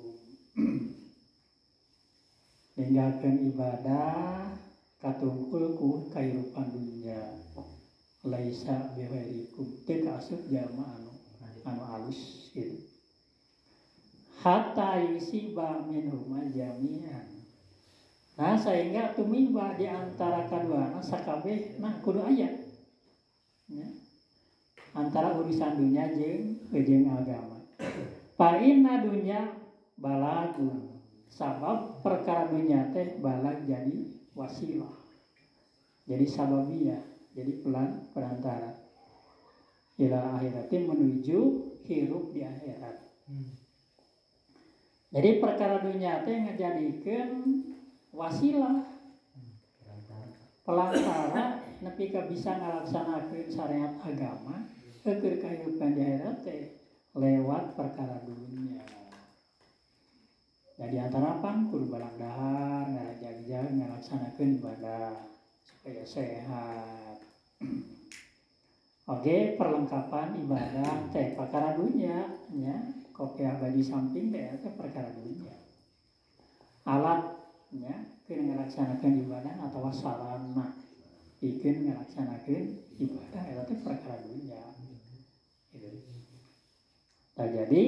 Ninggalkeun ibadah katungkul ku kahirupan dunia. Laisa bihairikum teu kaasup jalma anu alus gitu. Hatta yusiba minhuma jami'an. Nah, sehingga tumiba di antara kaduana sakabeh nah kudu aya. Ya. Antara urusan dunia jeung agama. Fa inna dunya balagun. Sabab perkara dunia teh balag jadi wasilah. Jadi sababiyah, jadi perantara. Ila akhirati menuju hirup di akhirat. Jadi perkara dunia teh ngajadikeun wasilah, pelantara nepi ka bisa ngalaksanakeun syariat agama keur kahirupan di akhirat teh lewat perkara dunia. Jadi antara pan kudu balang dahar, ngarajag-jag, ngalaksanakeun ibadah supaya sehat. Oke, perlengkapan ibadah teh perkara dunia nya, kopiah baju samping teh teh perkara dunia. Alatnya keur ngalaksanakeun ibadah atawa sarana pikeun ngalaksanakeun ibadah eta teh perkara dunia. Gitu. Nah, jadi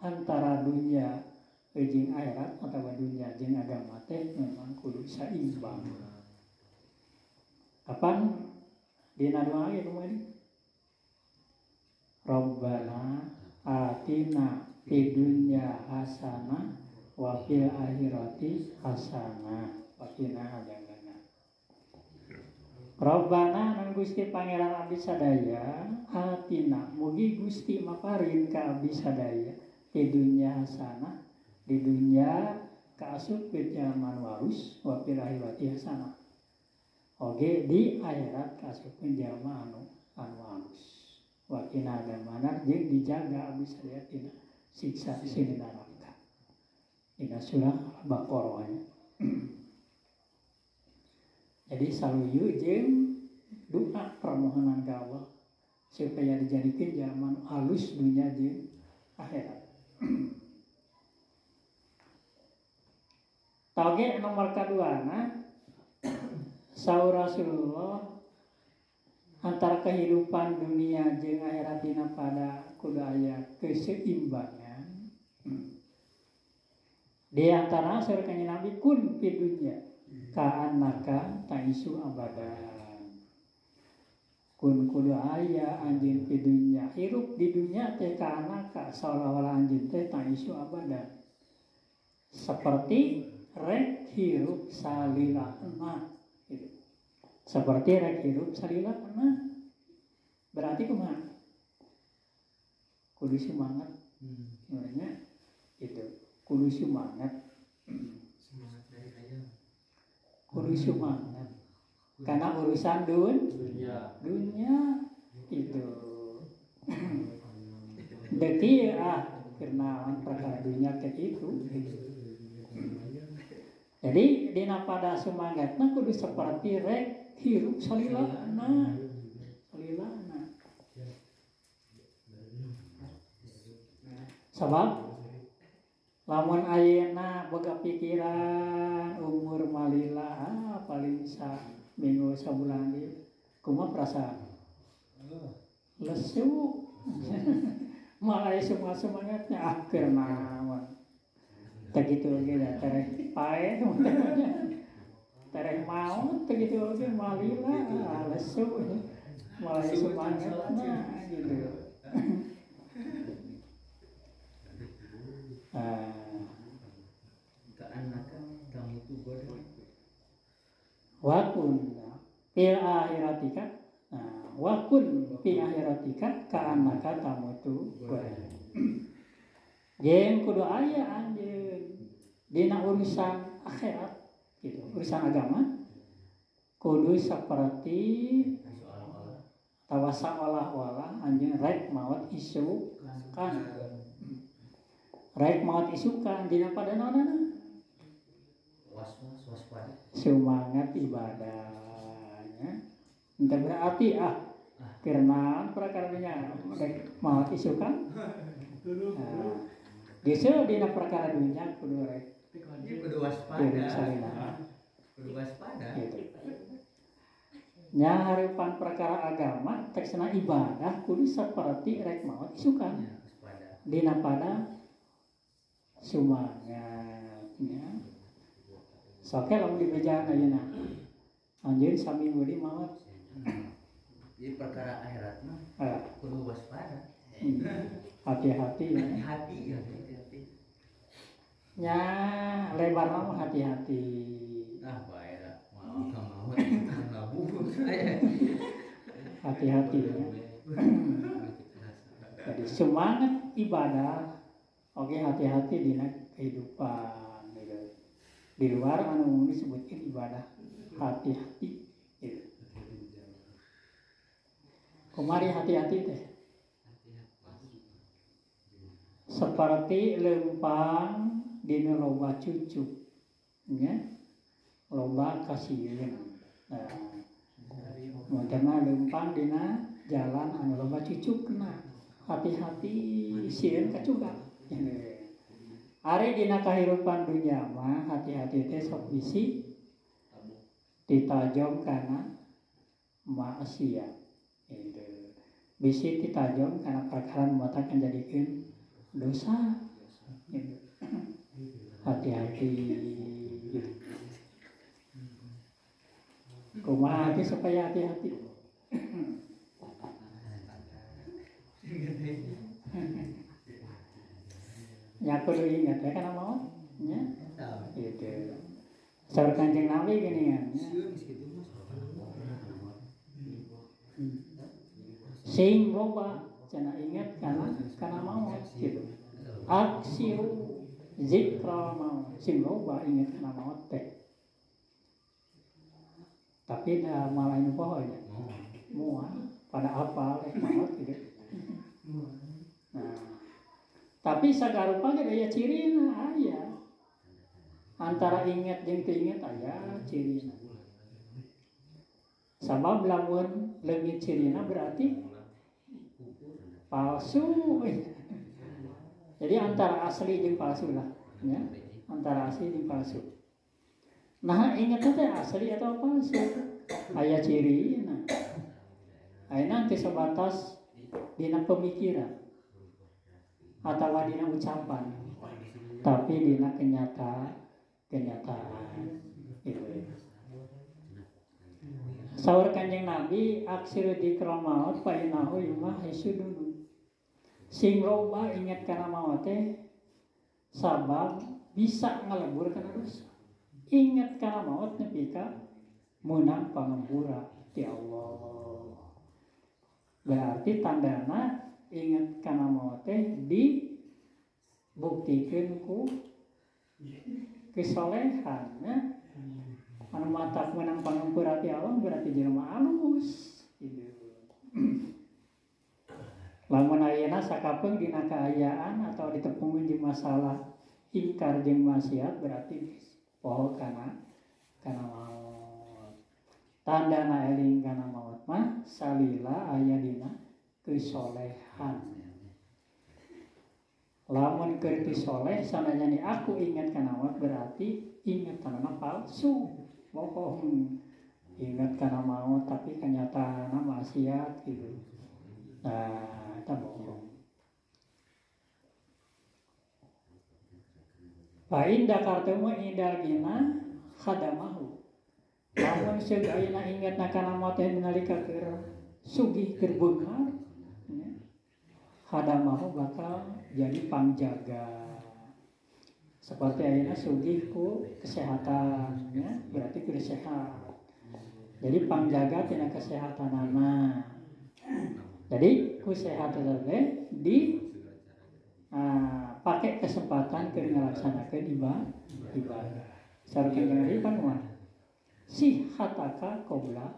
antara dunia jeung akhirat atau dunia jeung agama teh memang kudu saimbang. Kapan dina doa ieu kumaha ini? Rabbana atina fid dunya hasanah wa fil akhirati hasanah wa qina adzabannar. Rabbana nang Gusti Pangeran abdi sadaya atina mugi Gusti maparin ka abdi sadaya di dunya hasanah di dunya kaasup jalma alus wa fil akhirati hasanah. Oge di akhirat kaasupkeun jalma anu alus. Wa qina adzabannar jeung dijaga abdi sadaya tina siksa sini neraka. Dina surah Al-Baqarah. Jadi saluyu jeung doa permohonan ka Allah supaya dijadikeun jalma alus dunya jeung akhirat. Toge nomor kaduana saur Rasulullah antara kehidupan dunia jeung akhirat dina pada kudu aya keseimbangan. Di antara saur kanjeng Nabi kun fid dunya ka'annaka ta'isu abadan. Kun kudu aya anjeun fid dunya hirup di dunya teh ka'annaka saolah-olah anjeun teh ta'isu abadan. Seperti rek hirup salilana gitu. Seperti rek hirup salila nah berarti kumaha? Kudu semangat. Sebenarnya itu kudu semangat. Semangat dari ayam. Kudu semangat. Karena urusan dunia itu. Deki karena perkara dunia teh itu. Jadi dina pada semangatna kudu seperti rek hirup salilana. Salilana. Sebab lamun ayeuna boga pikiran umur malila paling sa minggu sabulan deui kumaha perasaan? Lesu. Malah semua semangatnya keur naon. Teh kitu ge da tereh pae tereh maot teh kitu ge malila lesu. Malah semangatna gitu. Wakun fil akhiratika wakun fi akhiratika ka'annaka tamutu ghadan. Jeung kudu aya anjeun dina urusan akhirat gitu, urusan agama kudu seperti tawa saolah-olah anjeun rek maot isukan. Rek maot isukan dina padanaonana? Was-waspada. Semangat ibadahnya. Entah berarti karena perkaranya rek maot isukan. Geus dina perkara dunya kudu rek. Kudu waspada. Kudu waspada. Gitu. Nya hareupan perkara agama teksna ibadah kudu seperti rek maot isukan. Dina pada semangatnya. Soke lamun dibejaan ayeuna. Anjeun saminggu di maot. Jadi perkara akhirat mah kudu waspada. Hati-hati ya. Hati-hati ya, hati-hati. Nya lebar mah hati-hati. Ah bae lah. Mau mau labu. Hati-hati ya. Jadi semangat ibadah, oke hati-hati dina kehidupan gitu. Di luar anu disebutkan ibadah hati-hati gitu. Kumari hati-hati teh. Seperti lempang dina loba cucu nya loba kasieun. Nah, mun lempang dina jalan anu loba cucukna, hati-hati sieun kacugak. Ari dina kahirupan dunya mah hati-hati teh sok bisi ditajong kana maksiat gitu. Bisi ditajong kana perkara nu matak jadikeun dosa gitu. Hati-hati gitu. Kumaha hati supaya hati-hati. Ya kudu ingat ya kana maot nya. Gitu. Saur Kanjeng Nabi gini kan. Sing loba cenah ingat kana maot gitu. Aksiru zikra maut, sing loba ingat kana maot teh. Tapi dah malah nu poho nya. Moal pada apal rek maot gitu. Nah, tapi sagarupa ge aya cirina aya. Antara ingat jeung teu ingat aya cirina. Sabab lamun leungit cirina berarti palsu. Jadi antara asli jeung palsu lah, ya. Antara asli jeung palsu. Nah, ingat teh asli atau palsu? Aya cirina. Ayeuna teh sebatas dina pemikiran atau dina ucapan, tapi dina kenyataan gitu. Saur Kanjeng Nabi aksiru dzikra maut fa innahu yumahhisudun. Sing loba ingat kana maut teh sabab bisa ngalebur kana dosa. Ingat kana maut nepi ka meunang pangampura ti Allah. Berarti tandana ingat kana maot teh dibuktikeun ku kesolehan nya. Anu matak meunang pangampura ti Allah berarti jelema alus gitu. Lamun ayeuna sakapeung dina kaayaan atau ditepungkeun jeung masalah ingkar jeung maksiat berarti poho kana maot. Tandana eling kana maot mah salila aya dina kesolehan. Lamun keur teu soleh sanajani aku ingat kana maot berarti ingatanana palsu, bohong. Ingat kana maot tapi kenyataanna maksiat gitu. Nah, eta bohong. Fa inda kartemu indal gina khadamahu. Lamun seug ayeuna ingatna kana maot teh nalika keur sugih keur beunghar, khadamahu bakal jadi pangjaga. Seperti ayeuna sugih ku kesehatan ya, berarti kudu sehat. Jadi pangjaga tina kesehatanana. Jadi ku sehat teh di pakai kesempatan keur ngalaksanakeun ibadah. Sareng kanjeng pan mah sihataka qabla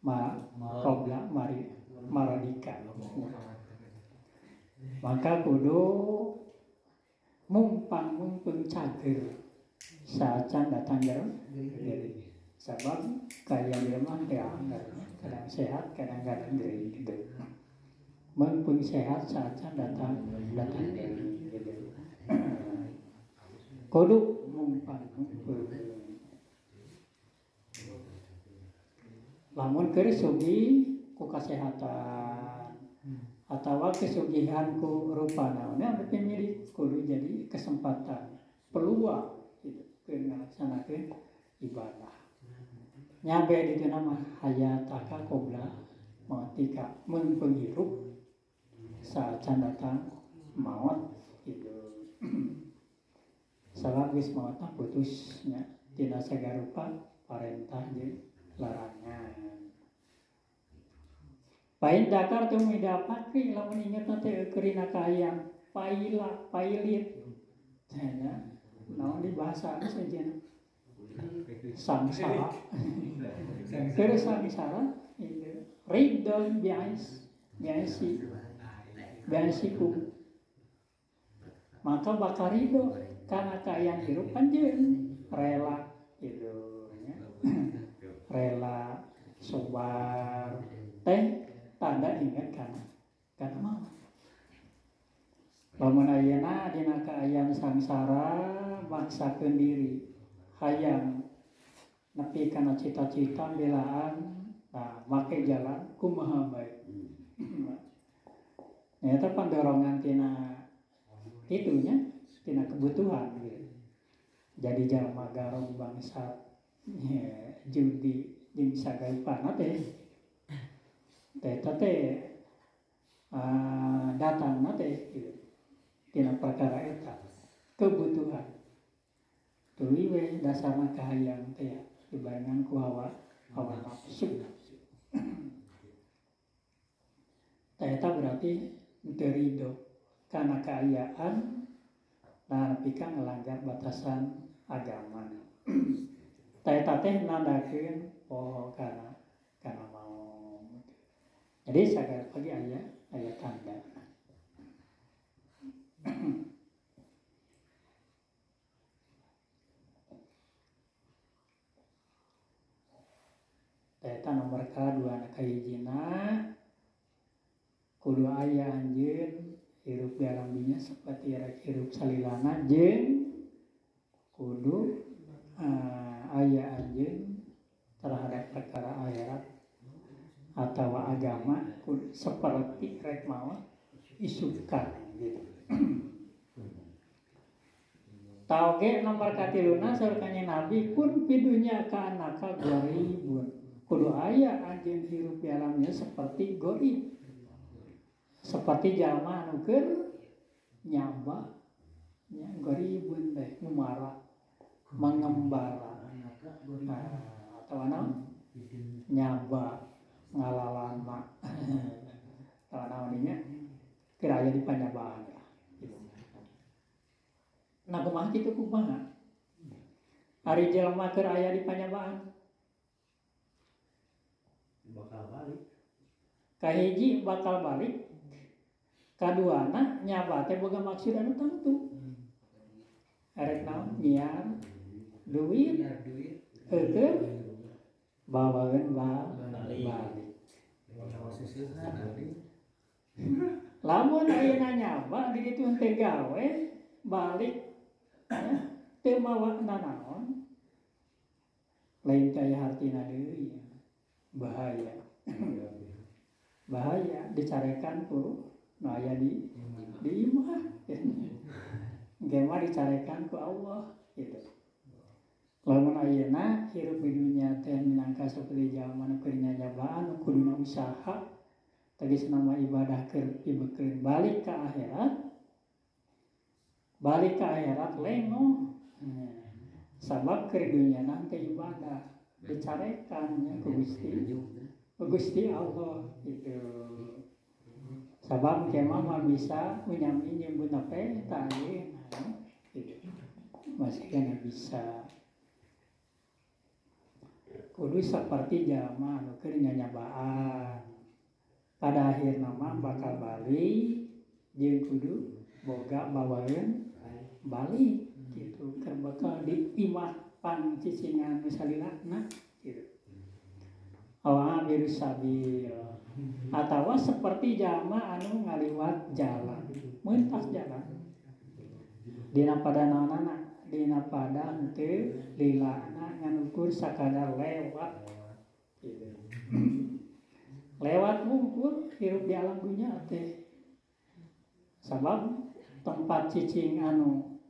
ma qabla mari maradika. Maka kudu mumpang mumpung cager saacan datang gering. Sabab kaya jelema teh anggar, kadang sehat kadang-kadang gering gitu. Mumpung sehat saacan datang gering gitu. Kudu mumpang mumpung. Lamun keur sugih ku kasehatan atawa kesugihan ku rupa naonnya anu pemilik kudu jadi kesempatan peluang gitu keur ngalaksanakeun ibadah. Nyabe ditu nama hayataka qabla mautika, mun penghirup saacan datang maut gitu. Sabab geus maot mah putus nya tina sagarupa parentah jeung larangan. Pain dakar teu midapakri lamun ingetna teh eukeurina kahayang paila pailit nya naon di bahasa sejenna samsara keur samsara itu ridon biais biaisi biaisiku maka bakal ridho kana kaayaan hirup anjeun rela gitu nya rela sobar teh tanda ingat kana maut. Lamun ayeuna dina kaayaan sangsara maksakeun diri hayang nepi kana cita-cita belaan nah make jalan kumaha bae. Nah eta pandorongan tina itunya tina kebutuhan gitu. Jadi jalma garong bangsat ya, judi jeung sagaipana teh eta teh datangna teh gitu tina perkara eta kebutuhan tuluy we dasarna kahayang teh ya dibarengan ku hawa nafsu. Tah eta berarti teu ridho kana kaayaan nah nepi ka ngalanggar batasan agama. Tah eta teh nandakeun poho kana maut. Jadi sagala pagi aya tanda. Eta nomor kadua na kahijina kudu aya anjeun hirup di alam dunya seperti rek hirup salilana jeung kudu aya anjeun terhadap perkara akhirat atau agama kudu seperti rek maot isukan gitu. Tauge nomor katiluna saur kanjeng Nabi kun pidunya ka anaka gharibun. Kudu aya anjeun hirup di alamnya seperti gharib. Seperti jalma anu keur nyaba nya gharibun teh ngumara mengembara. Nah, atawa naon nyaba ngalalama atawa naon dinya keur aya di panyabaan lah gitu. Nah kumaha kitu kumaha ari jelema keur aya di panyabaan bakal balik kahiji bakal balik kaduana nyaba teh boga maksud anu tangtu erek naon nyiar duit heukeun bawaeun balik. Lamun ayeuna nyaba di ditu teh gawe balik teu mawa nanaon lain teh aya hartina deui bahaya. Bahaya dicarekan ku nu aya di imah. Ge mah dicarekan ku Allah gitu. Lamun ayeuna hirup di dunya teh minangka saperti jalma nu keur nyanyabaan kuduna usaha tegas nama ibadah keur dibeukeun balik ka akhirat lengoh. Sabab keur dunya teh ibadah dicarekan nya ku Gusti Allah gitu. Sabab kemah mah bisa menyami nyebut apa tah ayeuna gitu. Masih kena bisa. Kudu seperti jalma anu keur nyanyabaan. Pada akhirna mah bakal balik jeung kudu boga bawaeun balik gitu. Keur bakal di imah pangcicingan nu salilana gitu. Awa birus sabil atawa seperti jalma anu ngaliwat jalan, mentas jalan. Dina pada naonana? Dina pada henteu lilana ngan ukur sakadar lewat gitu. Lewat mungkur hirup di alam dunya teh. Sabab tempat cicing anu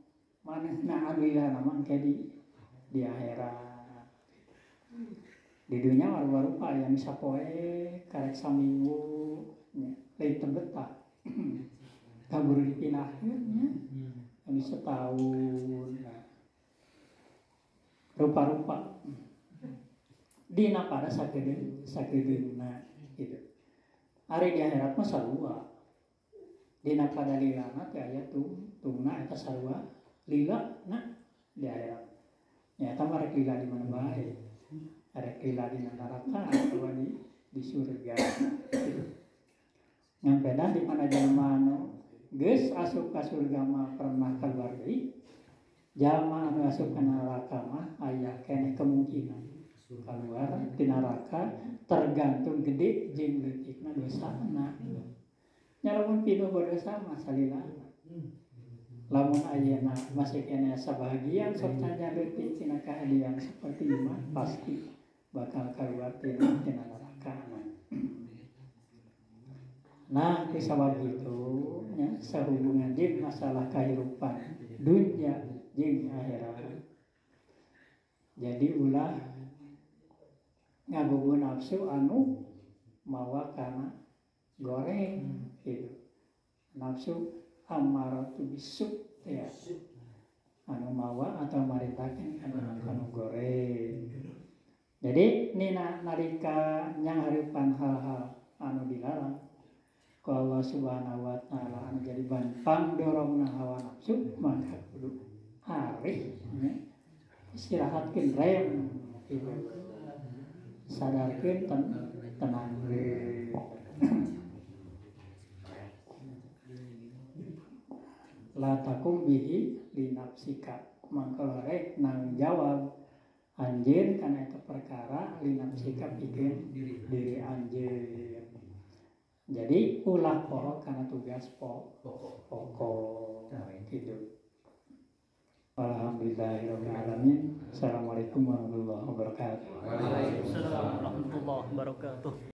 manehna anu lilana mah engke di akhirat. Di dunya rupa-rupa aya nu sapoe karek saminggu nya lain teu betah. Kaburu dipindahkeun nya. Anu setahun nah. Rupa-rupa dina pada sakedeungna gitu. Ari di akhirat mah sarua. Dina pada lilana teh aya tungna eta sarua lila na di akhirat. Nya eta mah rek lila di mana bae. Rek lila di neraka atawa di surga. Ngan pedah di mana jalma anu geus asup ka surga mah pernah keluar deui. Jalma anu asup ka neraka mah aya keneh kemungkinan keluar ti neraka tergantung gede jeung leutikna dosana. Nya lamun pinuh dosa mah salilana. Lamun ayeuna masih keneh sabahagian sok tanya leutik tina kahadian seperti ieu mah pasti bakal keluar tina neraka. Nah, sabab itu nya sahubungan jeung masalah kehidupan dunia jeung akhirat. Jadi ulah ngagugu nafsu anu mawa kana goreng gitu. Nafsu amaratu bisuk ya. Anu mawa atau maritakeun kana goreng. Jadi nina nalika nyanghareupan hal-hal anu dilarang ku Allah Subhanahu wa taala anu jadi ban pangdorongna hawa nafsu maka kudu arih nya istirahatkeun rem gitu. Sadarkeun tenang. La takum bihi li nafsika mangka rek nang jawab anjeun kana eta perkara li nafsika pikeun diri anjeun. Jadi ulah poho kana tugas pokok gitu. Alhamdulillahirabbil alamin. Assalamualaikum warahmatullahi wabarakatuh. Waalaikumsalam warahmatullahi wabarakatuh.